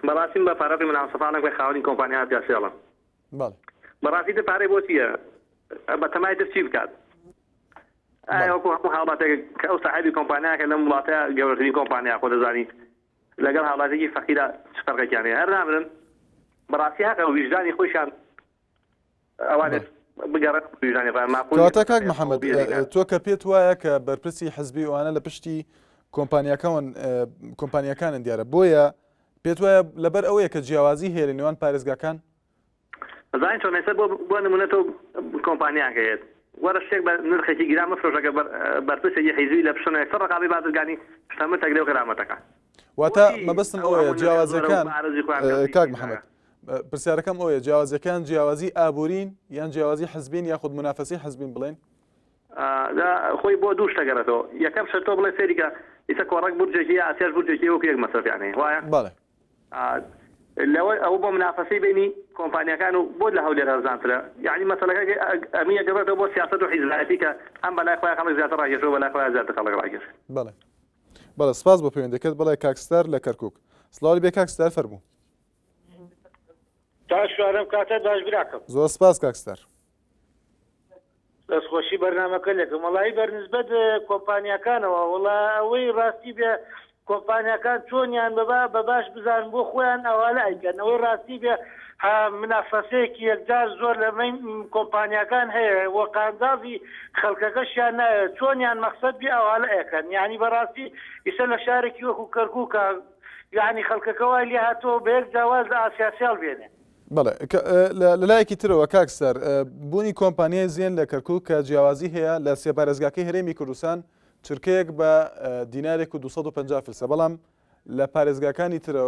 بەڕاستی من بە پارەی مناسەفانەک بە خاوەنی کۆمپانیا پیاسێڵە بەڕاستی تر پارەی بۆ چییە بە تەمای تر چی بکات ئایا وەکو هەموو هاوڵاتێک کە ئەو ساحێبی کۆمپانیاکە لەم وڵاتە گەورەترین کۆمپانیا خۆ دەزانی لەگەڵ هاوڵاتێکی فەقیرا چ فەرقێکیان هەیە هەر نامرن بەڕاستی هەقە ویژدانی خۆشیان ئەوانێت بگەڕێن ویژدانی خۆیان ماقول کەواتە کاک محەممەد تۆ کە پێت وایە کە بەرپرسی حزبی ئەوانە لە پشتی کۆمپانیاکەوەن کۆمپانیەکانن دیارە بۆیە پێت وایە لەبەر ئەوەیە کە جیاوازی هەیە لە نێوان پارێزگاکان ئەزانی چۆن ئێستا بۆ بۆ نمونە تۆ کۆمپانیاکە هەیە وەرە شتێک بە نرخێکی گران بفرۆشە کە بەرپرسێکی حیزبی لە پشتەوە یەکسەر ڕقابەی بازرگانی شتەمە تەگرێ و غەرامەتەکە واتە مەبەستم ئەوەیە جیاوازیەکان کاک محەممەد. پرسیارەکەم ئەوەیە جیاوازیەکان جیاوازی ئابوورین یان جیاوازی حزبین یاخود منافەسی حزبین بڵێن؟ خۆی بۆ دوو شتە گەڕێتەوە یەکەم شت تۆ بڵێ سەیری کە ئیسە کۆڕەک بورجێکی یا ئاسیاش بورجێکی وەکو یەک مەسرەفیان هەیە وایە؟ بەڵێ. لەوە ئەوە بۆ منافەسەی بینی کۆمپانیاکان و بۆ لە هەولێر هەرزانترە یعنی مەسەلەکە ئەمیە گەڕێتەوە بۆ سیاسەت و حیزبایەتی کە ئەم بەلای خۆیان خەڵک زیاتر ڕاکێشەوە بەلای خۆیان زیاتر خەڵک ڕاکێش. بەڵێ بەڵێ سپاس بۆ پەیوەندەکەت بەڵێ کاک ستار لە کەرکوک سڵاوی بێ کاک ستار فەرموو. کاک شوانم کاتت باش براکەم. زۆر سپاس کاک ستار. دەستخۆشی بەرنامەکە لەکەم وەڵایی بەرنسبەت کۆمپانیاکانەوە وەڵا ئەوەی ڕاستی بێ کۆمپانیاکان چۆنیان بەبا بە باش بزان بۆ خۆیان ئەوالە ئەیکەن ئەوەی ڕاستی بێ ها منافەسەیەکی یەکجار زۆر لە مەین کۆمپانیاکان هەیە و قانجازی خەڵکەکەشیان ناوێت چۆنیان مەقسەد بێ ئەوالە ئەکەن یعنی بەڕاستی ئیسە لە شارێکی وەکو کەرکوکە یعنی خەڵکەکە وای لێ هاتووە بە یەک جاواز لە ئاسیاسیال بێنێ. بەڵێ لە لایەکی ترەوە کاک ستار بوونی کۆمپانیای زێن لە کەرکوک کە جیاوازی هەیە لە سێ پارێزگاکەی هەرێمی کوردستان چرکەیەک بە دینارێک و 250 فلسە بەڵام لە پارێزگاکانی ترە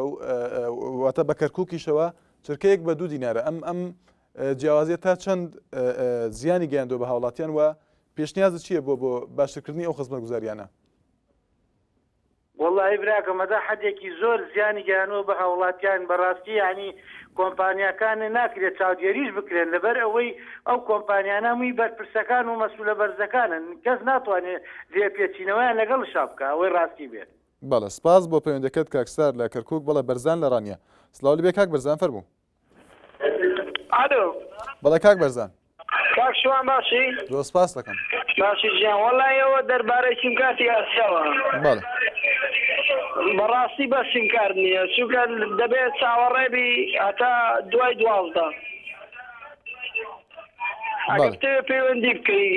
واتە بە کەرکوکیشەوە چرکەیەک بە دوو دینارە ئەم ئەم جیاوازیە تا چەند زیانی گەیاندووە بە هاوڵاتیان و پێشنیازت چییە بۆ بۆ باشترکردنی ئەو خزمەتگوزاریانە؟ وەڵاهی براکەم هەتا حەدێکی زۆر زیانی گەیانووە بە هاوڵاتیان بەڕاستی یانی کۆمپانیاکان ناکرێت چاودێریش بکرێن لەبەر ئەوەی ئەو کۆمپانیانە هەمووی بەرپرسەکان و مەسولە بەرزەکانن کەس ناتوانێت لێپێچینەوەیان لەگەڵشا بکا ئەوەی ڕاستی بێت. بەڵێ سپاس بۆ پەیوەندەکەت کاک ستار لە کەرکوک بەڵێ بەرزان لە ڕانیە سڵاو لێبێ کاک بەرزان فەرموو. ئالۆ. بەڵێ کاک بەرزان. کاک شوان باشی؟ زۆر سپاس دەکەم. باشی گیان وەڵای ئەوە دەربارەی سیمکارتی ئاسیاوە. بەڵێ. بەڕاستی بەس سیمکارت نییە چونکە دەبێت چاوەڕێ بی هەتا دوای 12 ئەگەر بتەوێ پەیوەندی بکەی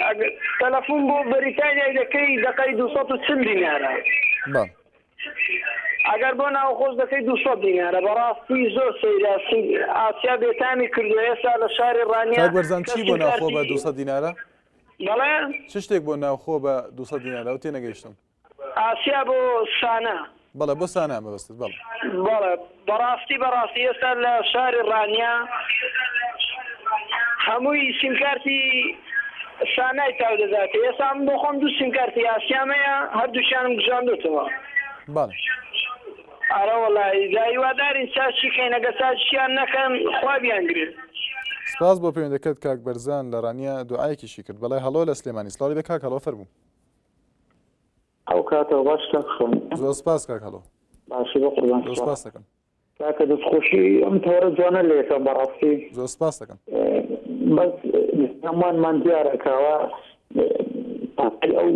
ئەگەر تەلەفۆن بۆ بەریتانیای دەکەی دەقەی 240 دینارە. بەڵێ. ئەگەر بۆ ناوخۆش دەکەی 200 دینارە بەڕاستی زۆر سەیرە ئاسیا بێتامی کردووە ئێستا لە شاری ڕانیە کاک بەرزان چی بۆ ناوخۆ بە 200 دینارە؟ بەڵێ چ شتێک بۆ ناوخۆ بە 200 دینارە ئەو تێنەگەیشتم. ئاسیا بۆ سانا. بەڵێ بۆ سانا مەبەستت بەڵێ. بەڵێ بەڕاستی بەڕاستی ئێستا لە شاری ڕانیە هەمووی سیمکارتی سانای تاو دەداتێ ئێستا من بۆ خۆم دوو سیمکارتی ئاسیام هەیە هەردووکیانم گژاندۆتەوە. بەڵێ. ئەرە وەڵایی جا هیوادارین چاکی کەین ئەگەر چاکیان نەکەن خوا بیانگرێ. سپاس بۆ پەیوەندەکەت کاک بەرزان لە ڕانیە دوعایەکیشی کرد بەڵێ هەڵۆ لە سلێمانی سڵاو لێبێ کاک هەڵۆ فەرموو. ئەو کاتەوە باش کاک خۆم. زۆر سپاس کاک هەڵۆ. باشی بە قوربان زۆر سپاس دەکەم. کاکە دەستخۆشی ئەم تەوەرە جوانە لێکەم بەڕاستی. زۆر سپاس دەکەم. بەس هەمووانمان دیارە کەوا پارەی ئەو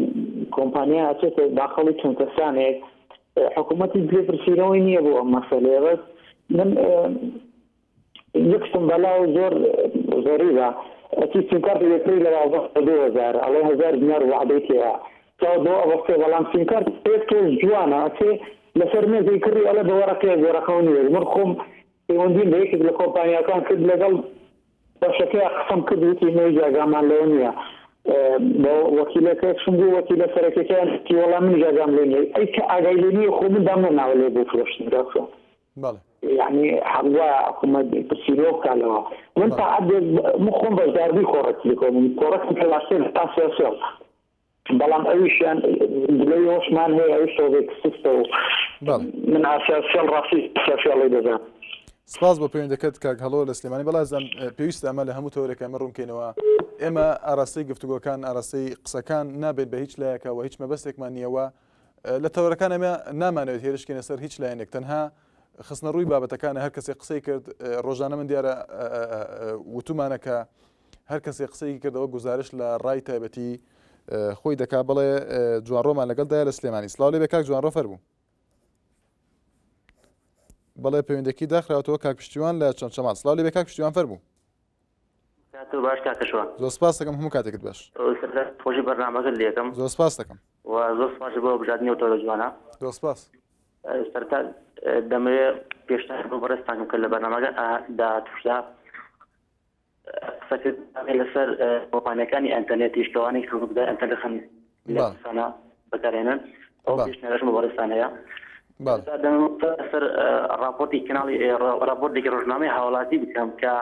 کۆمپانیا ئەچێتە باخەڵی چەند کەسانێک حکوومەتی لێپرسینەوەی نییە بۆ ئەم مەسەلەیە بەس من یەک شتم بەلاوە زۆر غەریبە ئەچی سیمکارت دەکڕی لە بازاڕ بە 2000 ئەڵێ هەزار دینار وەعدەی تێیە چاو بۆ ئەبەستێ بەڵام سیمکارت یەک تۆز جوانە ئەچێ لەسەر مێزەی کڕی ئەڵێ بە وەرەقەیەک وەرەقەو نییە من خۆم پەیوەندیم بە یەکێک لە کۆمپانیاکان کرد لەگەڵ بەشەکەیا قسەم کرد وتی ئێمە هیچ ئاگامان لەوە نییە بە وەکیلەکەشم گوت وەکیلە سەرەکیەکەیان وتی وەڵا منیش ئاگام لێ نییە ئەی کە ئاگای لێ نییە خۆ من دامنەناوە لێ بۆ فرۆشتن کاک بەڵێ. یەعنی حەق وایە حکوومەت پرسینەوە بکات لەوە. من تا حەدێک من خۆم بەشداربووی کۆڕەک تلیکۆمم، کۆڕەکم پێ باشترە لە ئاسیاسێڵ، بەڵام ئەویشیان گلەیی ئەوەشمان هەیە ئەویش تۆزێک سستە و بەڵێ. من ئاسیاسێڵ ڕاستی ئاسیاسێڵی دەزانم. سپاس بۆ پەیوەندەکەت کاک هەڵۆ لە سلێمانی. بەڵێ ئازیزان پێویستە ئەمە لە هەموو تەوەرێک ئەمە ڕوونکەینەوە. ئێمە ئاراستەی گفتوگۆکان، ئاراستەی قسەکان نابێت بە هیچ لایەکە و هیچ مەبەستێکمان نییە و لە تەوەرەکان ئێمە نامانەوێت هێرش کەینە سەر هیچ لایەنێک تەنها خستنە ڕووی بابەتەکانە هەر کەسێک قسەی کرد ڕۆژانە من دیارە وتومانە کە هەر کەسێک قسەی کردەوە گزارش لە ڕای تایبەتی خۆی دەکا بڵێ جوانڕۆمان لەگەڵدایە لە سلێمانی سلااو لێ بێ کاک جوانڕۆ فەرموو بەڵێ پەیوەندەکەی داخراوەتەوە کاک پشتیوان لە چەمچەماڵ سلااو لێ بێ کاک پشتیوان فەرموو کاتۆ باش کاکە شوان. زۆر سپاس دەکەم هەموو کاتێکت باش. سەرەتا خۆشی بەرنامەکەت لێکەم. زۆر سپاس دەکەم. و زۆر سپاس بۆ بژاردنی ئەو تەوەرە جوانە. زۆر سپاس. سەرەتا دەمەوێ پێشنیار بۆ بەڕێزتان بکەم کە لە بەرنامەکە داهاتووشدا قسەکردن لەسەر کۆمپانیاکانی ئەنتەرنێتیش کەوانەی خزمەتگوزاری ئەنتەرنێت لە کوردستانە بەکارهێنن ئەو پێشنیارەشم بۆ بەڕێزتان هەیە. سەر ڕاپۆرتی کەناڵی ڕاپۆرتێکی ڕۆژنامەی هاوڵاتی بکەم کە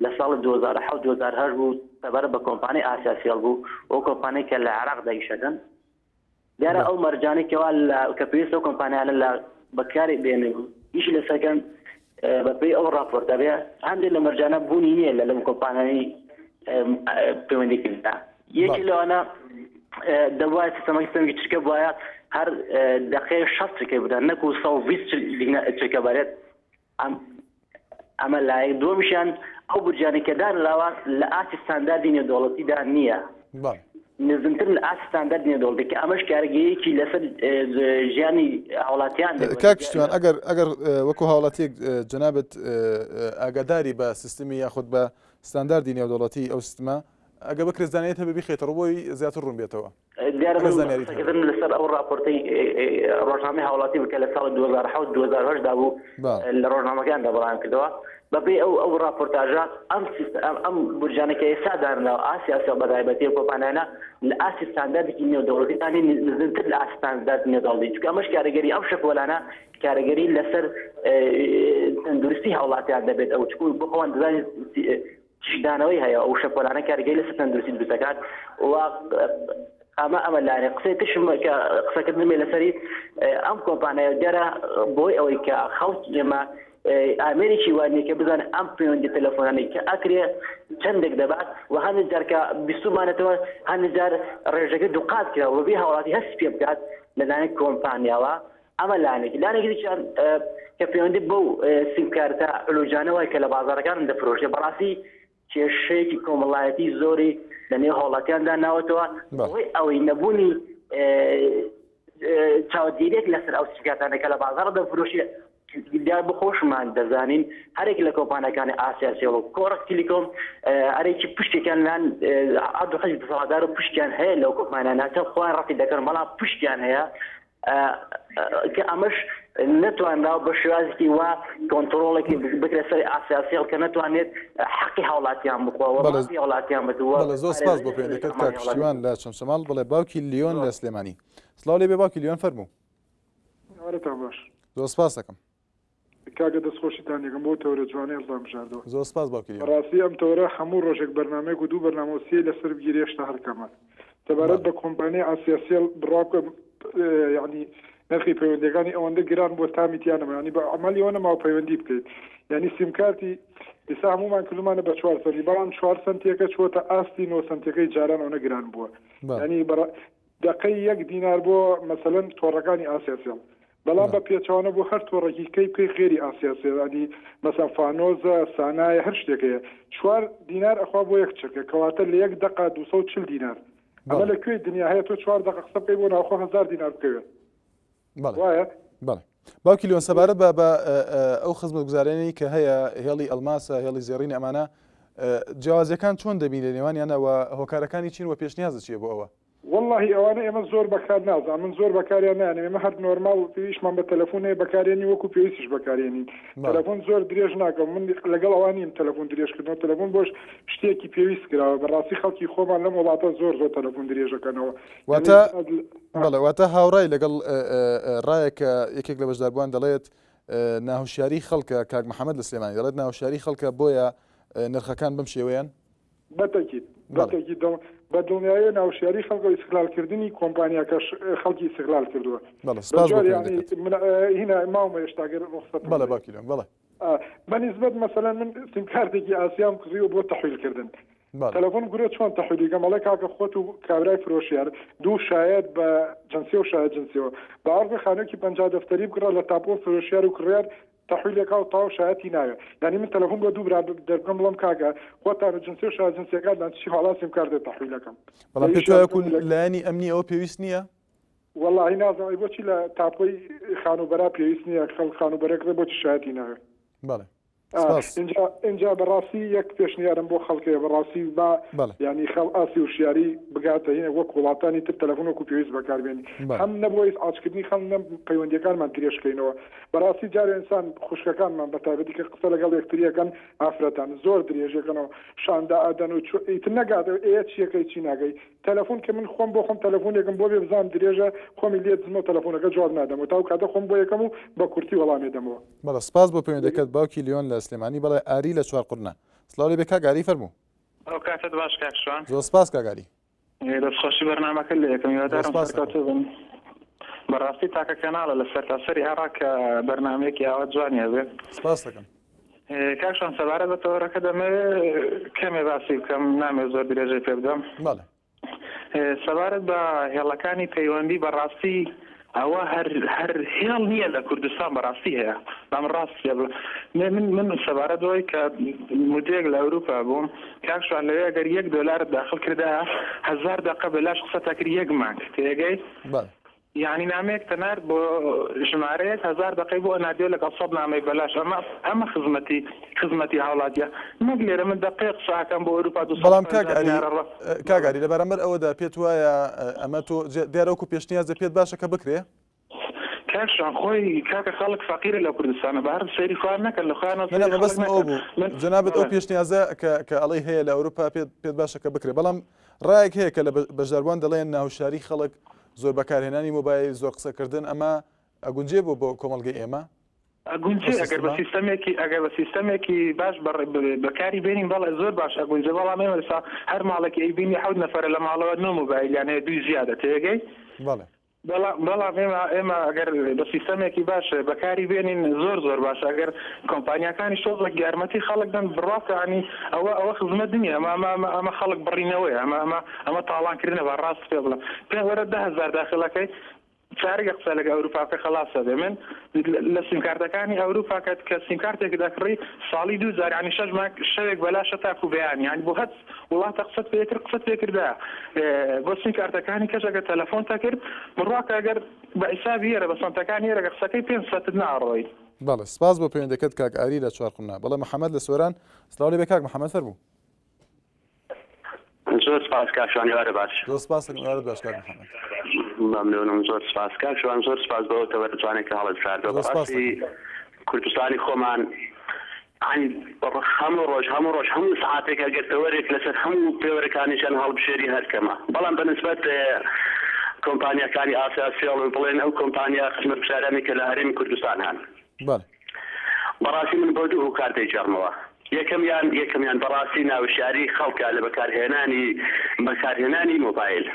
لە ساڵی 2007 2008 بوو سەبارەت بە کۆمپانیای ئاسیاسێڵ بوو ئەو کۆمپانیای کە لە عێراقدا ئیشەکەن دیارە ئەو مەرجانەی کەوا لە کە پێویستە ئەو کۆمپانیانە لە بەکاری بێنن و ئیشی لەسەرکەن بەپێی ئەو ڕاپۆرتە بێ هەندێک لە مەرجانە بوونی نییە لە لەم کۆمپانیانی پەیوەندیکردنا یەکی لەوانە دەبوایە سیستەمەکە سیستەمێکی چرکە بوایە هەر دقەیە 60 چرکەی بدەن نەکو 120 چرکە بەرێت ئەمە لایەک، دووەمیشیان ئەو بورجانەی کە دانراوە لە ئاستی ستانداردی نێودەوڵەتیدا نییە، نزمترن لە ئاستی ستانداردی نێودەوڵەتی کە ئەمەش کاریگەریی لەسەر ژیانی هاوڵاتیان دەبێت. کاک پشتیوان ئەگەر ئەگەر وەکو هاوڵاتیەک جەنابت ئاگاداری بە سیستمی یاخود بە ستانداردی نێودەوڵەتی ئەو سیستمە ئەگە بکرێت زانیاریت هەبێ بیخەیتە ڕوو بۆی زیاتر ڕوون بێتەوە. دیارە من قسەکردن لەسەر ئەو راپۆرتەی ڕۆژنامەی هاوڵاتی بکە لە ساڵی 2007 2008 دا بوو لە ڕۆژنامەکاندا بڵاویان کردەوە بەپێی ئەو ئەو راپۆرتاژە ئەم ئەم بورجانە کە ئێستا دانراوە ئاسیا سێڵ بەتایبەتی و کۆمپانیانە لە ئاستی ستانداردێکی نێودەوڵەتیدانی نزمتر لە ئاستی ستانداردی نێودەوڵەتی چونکە ئەمەش کاریگەری ئەم شەپۆلانە کاریگەری لەسەر تەندروستی هاوڵاتیان دەبێت ئەو چکو بۆ خۆمان دەزانین تیشکدانەوەی هەیە ئەو شەپۆلانە کاریگەری لەسەر تەندروستی دروست دەکات و ئەمە ئەمە لایەنێ قسەی ترشم کە قسەکردن بێ لەسەری ئەم کۆمپانیای دیارە بۆی ئەوەی کە خەڵکی ئێمە ئامێرێکی وا نییە کە بزانێت ئەم پەیوەندی تەلەفۆنانەی کە ئەکرێ چەندێک دەبات و هەندێک جار کە بیستومانێتەوە هەندێک جار ڕێژەکە دووقات کرا و بەبێ هاوڵاتی هەست پێ بکات لەلایەن کۆمپانیاوە ئەمە لایەنێکی لایەنێکی دیکەیان کە پەیوەندی بەو سیمکارتە علوجانەوە کە لە بازاڕەکان دەفرۆشێ بەڕاستی کێشەیەکی کۆمەڵایەتی زۆری لە نێو هاوڵاتیاندا ناوەتەوە بەهۆی ئەوەی نەبوونی چاودێریەک لەسەر ئەو سیمکارتانە کە لە بازاڕ دەفرۆشێ دیار بۆ خۆشمان دەزانین هەرێک لە کۆمپانیاکانی ئاسیاسێڵ و کۆڕەک تیلیکۆم ئەرێکی پشتێکیان لان هەردوو حزب دەسەڵاتدار و پشتیان هەیە لەو کۆمپانیانە کە خۆیان ڕەتی دەکەن بەڵام پشتیان هەیە کە ئەمەش نەتوانراوە بە شێوازێکی وا کۆنتڕۆڵێکی بکرێت سەر ئاسیاسیڵ کە نەتوانێت حەقی هاوڵاتیان بخوا و مافی هاوڵاتیان بتوە. بەڵێ زۆر سپاس بۆ پەیوەندەکەت کاک پشتیوان لە چەمچەماڵ بڵێ باوکی لیۆن لە سلێمانی سڵاو لێ بێ باوکی لیۆن فەرموو. ئێوارەتان باش. زۆر سپاس دەکەم. کاکە دەست خۆشیتان لێکەم بۆ تەورە جوانەی هەڵتان بژاردەوە. زۆر سپاس باوکی لیۆن. بەڕاستی ئەم تەوەرە هەموو ڕۆژێک بەرنامەیەک و دوو بەرنامە و سێی لەسەر بگیرێ هێشتا هەر کەمە. سەبارەت بە کۆمپانیای ئاسیاسێڵ بڕوا بکە یانی نرخی پەیوەندیەکانی ئەوەندە گران بووە تامی تیا نەما یانی بە عەمەلی ئەوە نەماوە پەیوەندی بکەیت یانی سیمکارتی ئیستا هەموومان کردومانە بە چوار سەنتی بەڵام چوار سەنتیەکە چووەتە ئاستی نۆ سەنتیەکەی جاران ئەوەنە گران بووە یانی بەڕ دەقەی یەک دینار بۆ مەسەلەن تۆڕەکانی ئاسیاسێڵ بەڵام بە پێچەوانە بۆ هەر تۆڕێکی کەی بکەی غێری ئاسیاسێڵ ینی مەسەن فانۆزە سانایە هەر شتێک هەیە چوار دینار ئەخوا بۆ یەک چرکە کەواتە لە یەک دەقا 240 دینار ئەمە لە کوێی دنیا هەیە تۆ چوار دەقە قسە بکەی بۆ ناوخۆ هەزار دینار بکەوێت وایە بەڵێ باوکی لیۆن سەبارەت بە بە ئەو خزمەتگوزاریانەی کە هەیە هێڵی ئەلماسە هێڵی زێڕین ئەمانە جیاوازیەکان چۆن دەبین لە نێوانیانە و هۆکارەکانی چین و پێشنیازت چییە بۆ ئەوە؟ وەڵاهی ئەوانە ئێمە زۆر بەکار نازانم من زۆر بەکاریان نایەنم ئێمە هەر نۆرماڵ ئیشمان بە تەلەفون هەیە بەکارێنی وەکو پێویستیش بەکارێنین تەلەفۆن زۆر درێژ ناکەم من لەگەڵ ئەوان نیم تەلەفۆن درێژکردنەوە تەلەفۆن بۆش شتێکی پێویست کراوە بەڕاستی خەڵکی خۆمان لەم وڵاتە زۆر زۆر تەلەفۆن درێژەکەنەوە واتە بەڵێ واتە هاوڕای لەگەڵ ڕایەک کە یەکێک لە بەشداربووان دەڵێت ناهوشیاری خەڵکە کاک محەممەد لە سلێمانی دەڵێت ناهوشیاری خەڵکە بۆیە نرخەکان بەم شێوەیەن بەتەکید بەتەکید دڵ بە دڵنیاییەوە ناوشیاری خەڵکە و ئیسغلالکردنی کۆمپانیاکەش خەڵکی ئیسغلال کردووە بەڵێ سپاس بۆ بەجۆر یانی پەیوەندەکەت من هینا ماومە هێشتا گەر ڕوخسەتم بەڵێ بدەی باوکی لۆن بەڵێ بە نیسبەت مەسەلەن من سیمکارتێکی ئاسیام کڕیوە بۆ تەحویل کردن بەڵێ تەلەفۆن گورە چۆن تەحویلی کەم ئەڵێ کاکە خۆت و کابرای فرۆشیار دوو شایەت بە جنسیە و شایەت جنسیەوە باوەڕ بکە خانوویەکی 50 دەفتەری بکڕە لە تاپۆ فرۆشیار و کڕیار تەحویلێکا و تەواو شایەتی ناوێ یانی من تەلەفون بۆ دوو برا دەربکەم بڵێم کاکە خۆتان و جنسی و شایە جنسیەکانتان چی خاڵا سیم کارتێ تەحویلەکەم بەڵام پێت وایە وەکو لایەنی ئەمنی ئەوە پێویست نییە؟ وەڵاهی نازانم ئەی بۆچی لە تاپۆی خانووبەرە پێویست نییە خەڵک خانووبەرە کڕێ بۆچی شایەتی ناوێ؟ بەڵێ. ئینجا ئینجا بەڕاستی یەک پێشنیارم بۆ خەڵکەیە بەڕاستی با یانی خەڵ ئاستی وشیاری بگاتە هینە وەک وڵاتانی تر تەلەفۆن وەکو پێویست بەکاربێنی هەم نەبووە ئیزعاجکردنی خەڵک نە پەیوەندیەکانمان درێژکەینەوە بەڕاستی جارێ ئینسان خوشکەکانمان بە تایبەتی کە قسە لەگەڵ یەکتریەکەن ئافرەتان زۆر درێژەکەنەوە شاندا ئەدەن و ئیتر نەگات ئێ چیەکەی چی ناگەی تەلەفۆن کە من خۆم بۆ خۆم تەلەفۆنێکم بۆ بێ بزانم درێژە خۆمی لێ دزمەوە تەلەفۆنەکە جواب نادەمەوە تاو کاتە خۆم بۆ یەکەم و بە کورتی وەڵامێ دەمەوە. بەڵێ سپاس بۆ پەیوەندەکەت باوکی لیۆن لە سلێمانی بەڵێ ئاری لە چوارقورنە سڵاو لێ بێ کاک ئاری فەرموو. ئەو کاتەت باش کاک شوان. زۆر سپاس کاک ئاری. دەستخۆشی بەرنامەکەت لێ ئەکەم زۆر هیوادارم سپاس ئەکەم. سەرکەوتوو بن بەڕاستی تاکە کەناڵە لە سەرتاسەری عێڕاق کە بەرنامەیەکی ئاوا جوانی هەبێ. سپاست ئەکەم. کاک شوان سەبارەت بە تەوەرەکە دەمەوێ کەمێ باسی بکەم نامەوێ زۆر درێژەی پێ بدەم. بەڵێ. سەبارەت بە هێڵەکانی پەیوەندی بەڕاستی ئەوە هەر هەر هێڵ نییە لە کوردستان بەڕاستی هەیە بەم ڕاست پێ بڵێم من من سەبارەت بەوەی کە مدەیەک لە ئەوروپا بووم کاک شوان لەوێ ئەگەر یەک دۆلارت داخل کردایە هەزار دەقە بەلاش قسەت ئەکرد یەک مانگ تێگەی بەڵێ. یانی نامەیەک تەنارد بۆ ژمارەیەک هەزار دەقەی بۆ ئەناردیەوە لەگەڵ سەد نامەی بەلاش ئەمە ئەمە خزمەتی خزمەتی هاوڵاتیە نەک لێرە من دەقەیەک قسە ئەکەم بۆ ئەوروپا بەڵام کاک 250 ئاری دینارە ڕە کاک ئاری لە بەرامبەر ئەوەدا پێت وایە ئەمە تۆ دیارە وەکو پێشنیازە پێت باشە کە بکرێ؟ کاک شوان خۆی کاکە خەڵک فەقیرە لە کوردستانە بە هەر سەیری خۆیان نەکەن لە خۆیانەوە نا نا سەیری خەڵک مەبەستم ئەوە نەکەن بوو من جەنابت ئەو بەڵێ. پێشنیازە کە کە ئەڵێی هەیە لە ئەوروپا پێت پێت باشە کە بکرێ بەڵام ڕایەک هەیە کە لە بەشداربووان دەڵێن ناهوشیاری خەڵک زۆر بەکارهێنانی مۆبایل زۆر قسەکردن ئەمە ئەگونجێ بۆ بۆ کۆمەڵگەی ئێمە؟ ئەگونجێ ئەگەر بە سیستەمێکی ئەگەر بە سیستەمێکی باش بەکاری بێنین بەڵێ زۆر باش ئەگونجێ بەڵام ئێمە ئێستا هەر ماڵێکی ئەیبینی حەوت نەفەرە لە ماڵەوە نۆ مۆبایلیان هەیە دووی زیادە تێگەی؟ بەڵێ. بەڵام بەڵام ئێمە ئێمە ئەگەر بە سیستەمێکی باش بەکاری بێنین زۆر زۆر باشە ئەگەر کۆمپانیاکانیش تۆزێک یارمەتی خەڵک دەن بڕوا بکە ینی ئەوە ئەوە خزمەت نییە ئەمە ئەمە ئەمە ئەمە خەڵک بڕینەوەیە ئەمە ئەمە ئەمە تاڵانکردنە با ڕاست پێ بڵێم پێ وەرە 10000 داخلەکەی چارەگە قسە لەگە ئەوروپا بکە خەڵاسە بێ من لە سیمکارتەکانی ئەوروپا کە کە سیمکارتێک دەکڕی ساڵی دوو جار ینی شەش مانگ شەوێک بەلاشە تاکو بەیانی ینی بۆ هەچ وڵاتە قسەت پێکرد قسەت پێکردا بۆ سیمکارتەکانی کەش ئەگەر تەلەفۆن تەکرد بڕواکە ئەگەر بە حیسابی یەرە بە سەنتەکانی یەرە گە قسەکەی پێنج سەتت ناڕۆی. بەڵێ سپاس بۆ پەیوەندەکەت کاک ئاری لە چوارقورنە. بەڵێ محەمەد لە سۆران. سڵاو لێبێ کاک محەمەد فەرموو. زۆر سپاس کاک شوان ئێوارە باش. زۆر سپاس دەکەم ئێوارەت باش کاک محەمەد. مەمنونم زۆر سپاس کاک شوان زۆر سپاس بۆ ئەو تەوەرە جوانەی کە هەڵت بژاردوە زۆر سپاس بەڕاستی دەکەم. کوردستانی خۆمان یانی هەموو ڕۆژ هەموو ڕۆژ هەموو سەعاتێک ئەگەر تەوەرێک لەسەر هەموو پێوەرەکانیشیان هەڵبژێری هەر کەمە بەڵام بە نسبەت کۆمپانیاکانی ئاسیا سێڵ و بڵێن ئەو کۆمپانیا خزمەتگوزارانەی کە لە هەرێمی کوردستان هەن بەڵێ. بەڕاستی من بۆ دوو هۆکار دەیگێڕمەوە یەکەمیان یەکەمیان بەڕاستی ناوشیاری خەڵکە لە بەکارهێنانی بەکارهێنانی مۆبایل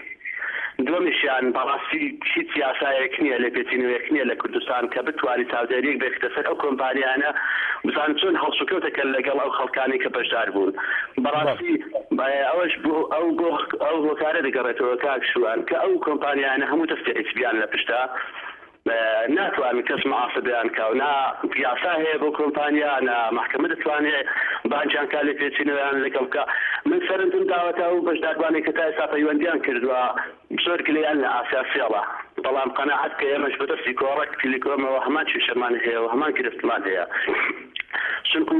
دووەمیشیان بەڕاستی هیچ یاسایەک نییە لێپێچینەوەیەک نییە لە کوردستان کە بتوانی چاودێریەک بخیتە سەر ئەو کۆمپانیانە بزان چۆن هەڵسوکەوتەکەن لەگەڵ ئەو خەڵکانەی کە بەشدار بوون بەڕاستی ئەوەش بۆ ئەو بۆ ئەو هۆکارە دەگەڕێتەوە کاک شوان کە ئەو کۆمپانیانە هەموو دەستی حیزبیان لە پشتە ناتوانن کەس معاسەبەیان کا و نا یاسا هەیە بۆ کۆمپانیا نا مەحکەمە دەتوانێ بانکیان کا لێپێچینەوەیان لەگەڵ بکا من سەرنجم داوەتە ئەو بەشداربوانەی کە تا ئێستا پەیوەندیان کردووە زۆر گلەیان لە ئاسیا سێڵە بەڵام قەناعەت کە ئێمەش بەدەستی کۆڕەک تیلیکۆمەوە هەمان کێشەمان هەیە و هەمان گرفتمان هەیە چونکو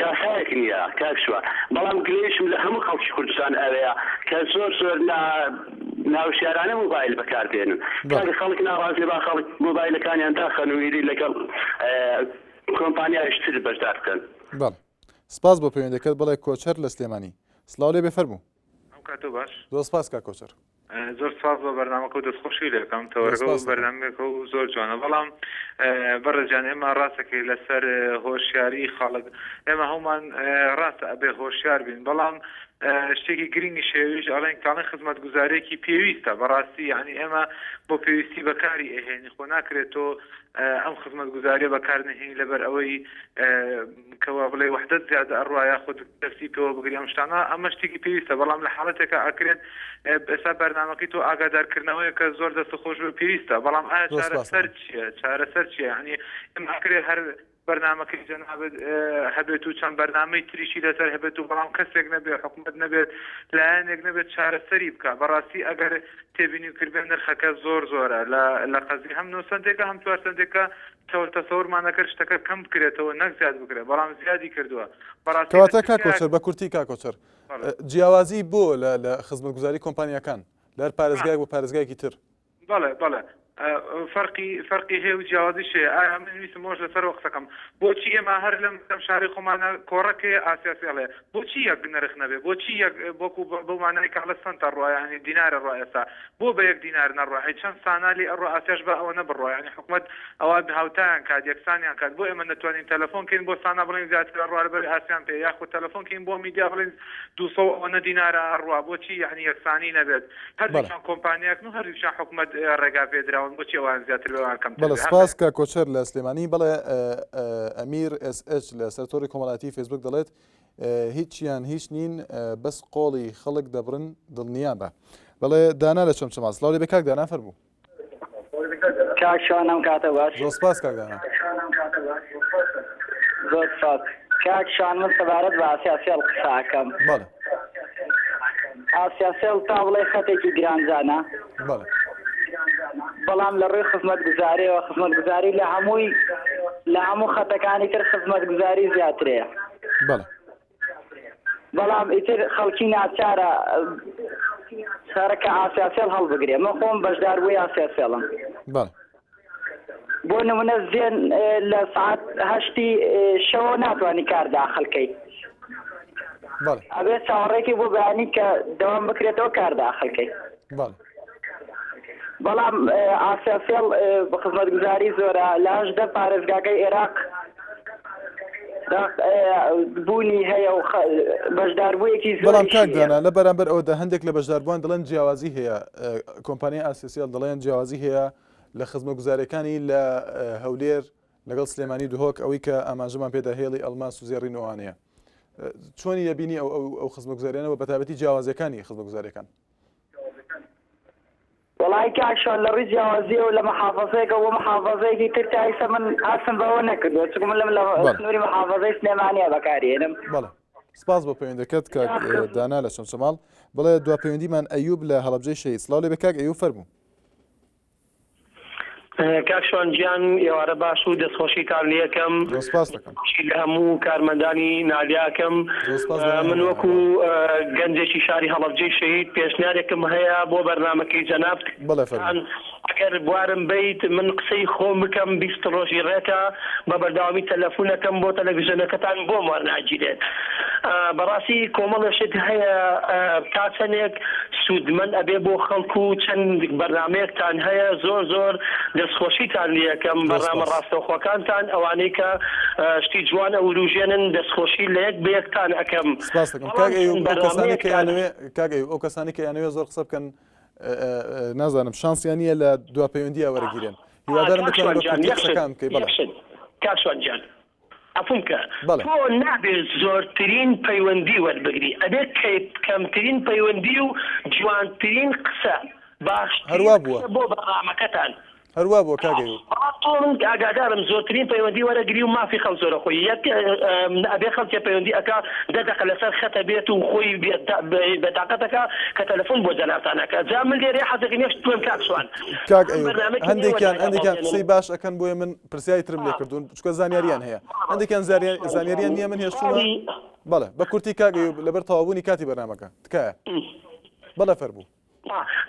یاسایەک نییە کاک شوان بەڵام گلەیشم لە هەموو خەڵکی کوردستان ئەوەیە کە زۆر زۆر نا ناوشیارانە مۆبایل بەکار بێنن کاکە خەڵک ناڕازیە با خەڵک مۆبایلەکانیان داخەن و ئیدی لەگەڵ کۆمپانیایش تر بەشدار بکەن. بەڵێ سپاس بۆ پەیوەندەکەت بەڵێ کۆچەر لە سلێمانی سڵاو لێ بێ فەرموو. ئەو کاتۆ باش. زۆر سپاس کاک کۆچەر. زۆر سپاس بۆ بەرنامەکە و دەستخۆشی لێ ئەکەم تەوەرەکە و بەرنامەکە و زۆر جوانە بەڵام بەڕێزیان ئێمە ڕاستەکەی لەسەر هۆشیاری خەڵک ئێمە هەموومان ڕاستە ئەبێ هۆشیار بین بەڵام شتێکی گرنگیش هەیە ئەویش ئەڵێن کاڵێن خزمەتگوزاریەکی پێویستە بەڕاستی یعنی ئێمە بۆ پێویستی بەکاری ئەهێنی خۆ ناکرێت تۆ ئەم خزمەتگوزاریە بەکار نەهێنی لەبەر ئەوەی کەوا بڵێ وحدەت زیادە ئەڕوا یاخود دەستی پێوە بگری ئەم شتانە ئەمە شتێکی پێویستە بەڵام لە حاڵەتێکا ئەکرێت ئێستا بەرنامەکەی تۆ ئاگادارکردنەوەیە کە زۆر دەست خۆش بێ پێویستە بەڵام ئایا زۆر سپاس چارەسەر چییە چارەسەر چییە یعنی ئێمە ئەکرێت هەر. بەرنامەکەی جەنابت هەبێت و چەند بەرنامەی تریشی لەسەر هەبێت و بەڵام کەسێک نەبێت حکومەت نەبێت لایەنێک نەبێت چارەسەری بکا بەڕاستی ئەگەر تێبینی کردبێت نرخەکە زۆر زۆرە لە لە قەزی هەم نۆ سەنتێکە هەم چوار سەنتێکە تەور تەسەورمان دەکرد شتەکە کەم بکرێتەوە نەک زیاد بکرێت بەڵام زیادی کردووە بەڕاستی لە کەواتە کاک تورکیا کۆچەر بە کورتی کاک کۆچەر بەڵێ. جیاوازی بۆ لە لە خزمەتگوزاری کۆمپانیاکان لە هەر پارێزگایەک بۆ پارێزگایەکی تر بەڵێ بەڵێ فەرقی فەرقی هەیە و جیاوازیش هەیە ئایا من ویستم ئەوەش لەسەرەوە قسەکەم بۆچی ئێمە هەر لەم لەم شارەی خۆمانە کۆڕەک هەیە ئاسیا سێڵ هەیە بۆچی یەک نرخ نەبێ بۆچی یەک وەکو بەو مانای کە ئەڵێ سەنتە ڕوا یانی دینارە ڕوا ئێستا بۆ بە یەک دینار نەڕوا ئەی چەند سانا لێ ئەڕوا ئاسیاش با ئەوە نەبڕوا یانی حکومەت ئەوە هاوتایان کات یەکسانیان کات بۆ ئێمە نەتوانین تەلەفۆن کەین بۆ سانا بڵێین زیاتر ئەڕوا لەبەر ئاسیان پێ یاخود تەلەفۆن کەین بۆ میدیا بڵێین 200 ئەوەنە دینارە ئەڕوا بۆچی یانی یەکسانی نەبێت هەردووکیان کۆمپانیاکن و هەردووکیان حکومەت ڕێگا پێدراون بۆچی ئەوان زیاتر بێ ئەوان کەمتر بەڵێ سپاس کاک کۆچەر لە سلێمانی بەڵێ ئەمیر ئێس ئێچ لە سەر تۆڕی کۆمەڵایەتی فەیسبوک دەڵێت هیچیان هیچ نین بەس قۆڵی خەڵک دەبڕن دڵنیا بە بەڵێ دانا لە چەمچەماڵ سڵاو لێ بێ کاک دانا فەرموو کاک شوان ئەم کاتە باش. زۆر سپاس کاک دانا. زۆر سپاس کاک شوان من سەبارەت بە ئاسیا سێڵ قسە ئەکەم. بەڵێ. ئاسیا سێڵ تا بڵێ خەتێکی گرانجانە. بەڵێ. بەڵام لە ڕووی خزمەتگوزاریەوە خزمەتگوزاری لە هەمووی لە هەموو خەتەکانی تر خزمەتگوزاری زیاترەیە. بەڵێ. بەڵام ئیتر خەڵکی ناچارە چارە کە ئاسیاسێڵ هەڵبگرێ من خۆم بەشداربووی ئاسیاسێڵم بەڵێ. بۆ نمونە زێن لە سعات هەشتی شەوە ناتوانانی کار داخل کەی بەڵێ. ئەبێ چاوەڕێکی بۆ بەیانی کە دەوام بکرێتەوە کار داخل کەی بەڵێ. بەڵام ئاسیاسێڵ بە خزمەتگوزاری زۆرە لە 18 پارێزگاکەی عێراق بوونی هەیە و بەشداربوویەکی زۆریشی بەڵام کاک هەیە. دانا لە بەرامبەر ئەوەدا هەندێک لە بەشداربووان دەڵێن جیاوازی هەیە کۆمپانیای ئاسیاسێڵ دەڵێن جیاوازی هەیە لە خزمەتگوزاریەکانی لە هەولێر لەگەڵ سلێمانی دهۆک ئەوەی کە ئاماژەمان پێدا هێڵی ئەڵماس و زێڕین و ئەوانەیە چۆنی دەبینی ئەو ئەو خزمەتگوزاریانە بە تایبەتی جیاوازیەکانی خزمەتگوزاریەکان؟ وەڵایی کاک شوان لە ڕووی جیاوازیەوە لە محافەزەیەکەوە بۆ محافەزەیەکی تر تا ئیستا من هەستم بەوە نەکردووە چونکە من لەم لە سنووری محافەزەی سلێمانیە بەکارێنم. بەڵێ سپاس بۆ پەیوەندەکەت کاک دانا لە چەمچەماڵ. بەڵێ دوا پەیوەندیمان ئەیوب لە هەڵەبجەی شەهید. سڵاو لێبێ کاک ئەیوب فەرموو. کاک شوان گیان ئێوارە باش و دەستخۆشیتان لێکەم. زۆر سپاس دەکەم. دەستخۆشی لە هەموو کارمەندانی نالیا ئەکەم. زۆر سپاس بۆ من مێهمانە وەکو بەڵێ. گەنجێکی شاری هەڵەبجەی شەهید پێشنیارێکم هەیە بۆ بەرنامەکەی بەڵێ جەنابتان فەرموو. ئەگەر بوارم بەیت من قسەی خۆم بکەم 20 ڕۆژی ڕێکە بە بەردەوامی تەلەفونەکەم بۆ تەلەڤیزیۆنەکەتان بۆم وەرناگیرێت بەڕاستی کۆمەڵێ شت هەیە تا چەندێک سوودمەند ئەبێ بۆ خەڵک و چەند بەرنامەیەکتان هەیە زۆر زۆر دەستخۆشیتان لێکەم زۆر بەرنامە سپاس. ڕاستەوخۆکانتان ئەوانەی کە شتی جوان ئەوروژێنن دەستخۆشی لە یەک بە یەکتان ئەکەم سپاس دەکەم بەڵام کاک چەند ئەیوب ئەو کەسانەی کە بەرنامەیەکتان یانەوێ کاک ئەیوب ئەو کەسانەی کە یانەوێ زۆر قسە بکەن نازانم شانسیان نییە لە دوا پەیوەندییا وەرەگیرێن هیوادارم کاک بتوانین شوان بە گیان کورتی یەک شت قسەکان بکەی یەک بەڵێ شت کاک شوان گیان عەفوم کە بەڵێ. تۆ نابێ زۆرترین پەیوەندی وەربگری ئەبێ کەمترین پەیوەندی و جوانترین قسە باشترین هەروا بووە. قسە بۆ بەرنامەکەتان هەروا بووە کاک ئەیوب. بەڵام تۆ من ئاگادارم زۆرترین پەیوەندی وەرەگری و مافی خەڵک زۆرە خۆی یەک ئەبێ خەڵکێ پەیوەندی ئەکا دە دەقە لەسەر خەتە بێت و خۆی بێتاقەت ئەکا کە تەلەفۆن بۆ جەنابتان ئەکا جا من لێرەیە حەزەکەم یەک شت بڵێم کاک شوان کاک ئەم ئەیوب بەرنامەی کە ئێوە هەندێکیان ناوی هەندێکیان هەڵدێنن قسەی باش ئەکەن بۆیە من پرسیاری ترم لێ کردوون چونکە زانیاریان هەیە هەندێکیان زانیاریان نییە من هێشتومە ساڵی بەڵێ بە کورتی کاک ئەیوب لەبەر تەواوبوونی کاتی بەرنامەکە تکایە بەڵێ فەرموو.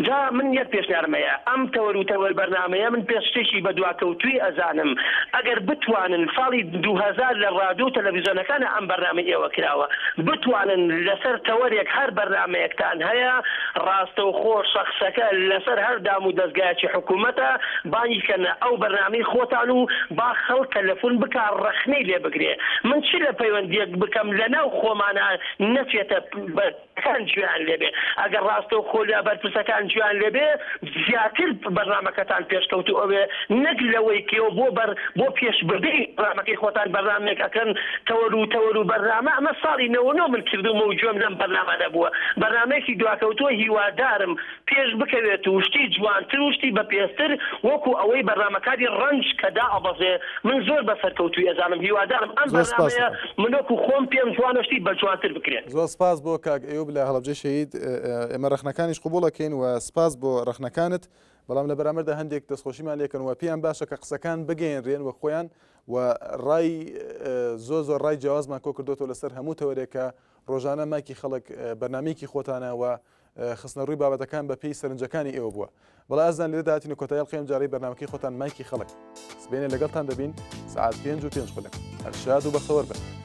جا من یەک پێشنیارم هەیە ئەم تەوەر و تەوەر بەرنامەیە من پێش شتێکی بە دواکەوتووی ئەزانم ئەگەر بتوانن ساڵی 2000 لە ڕادیۆ و تەلەڤیزۆنەکانا ئەم بەرنامەی ئێوە کراوە بتوانن لەسەر تەوەرێک هەر بەرنامەیەکتان هەیە ڕاستەوخۆ شەخسەکە لەسەر هەر دام و دەزگایەکی حکومەتە بانگی کەنە ئەو بەرنامەی خۆتان و با خەڵک تەلەفون بکا ڕەخنەی لێ بگرێ من چ لە پەیوەندیەک بکەم لەناو خۆمانا نەچێتە بە. بەرپرسەکان گوێیان لێبێ ئەگەر ڕاستەوخۆ لە بەرپرسەکان گوێیان لێبێ زیاتر بەرنامەکەتان پێشکەوتوو ئەبێ نەک لەوەی کێوە بۆ بەر بۆ پێشبردنی بەرنامەکەی خۆتان بەرنامەیەک ئەکەن تەوەر و تەوەر و بەرنامە ئەمە ساڵی 99 من کردوومە و گوێم لەم بەرنامە نەبووە بەرنامەیەکی دواکەوتووە هیوادارم پێش بکەوێت و شتی جوانتر و شتی بەپێزتر وەکو ئەوەی بەرنامەکانی ڕەنج کە دائەبەزێ من زۆر بە سەرکەوتووی ئەزانم هیوادارم ئەم زۆر سپاست بەرنامەیە دەکەم. من وەکو خۆم پێم جوانە شتی بە جوانتر بکرێت. زۆر سپاس بۆ کاک ئەیوب لە هەڵەبجەی شەهید ئێمە ڕەخنەکانیش قبوڵ ئەکەین و سپاس بۆ ڕەخنەکانت بەڵام لە بەرامبەردا هەندێک دەستخۆشیمان لێکەن و پێیان باشە کە قسەکان بگەیەنرێن وەک خۆیان و ڕای زۆر زۆر ڕای جیاوازمان کۆ کردۆتەوە لەسەر هەموو تەوەرێک کە ڕۆژانە مایکی خەڵک بەرنامەیەکی خۆتانە و خستنەڕووی بابەتەکان بە پێی سەرنجەکانی ئێوە بووە. بەڵێ ئازیزان لێرەدا هاتینە کۆتایی ئەڵقەی ئەمجارەی بەرنامەکەی خۆتان مایکی خەڵک. سبەینێ لەگەڵتان دەبین سەعات 5 و 5 خولەک. هەر شاد و بەختەوەر بن.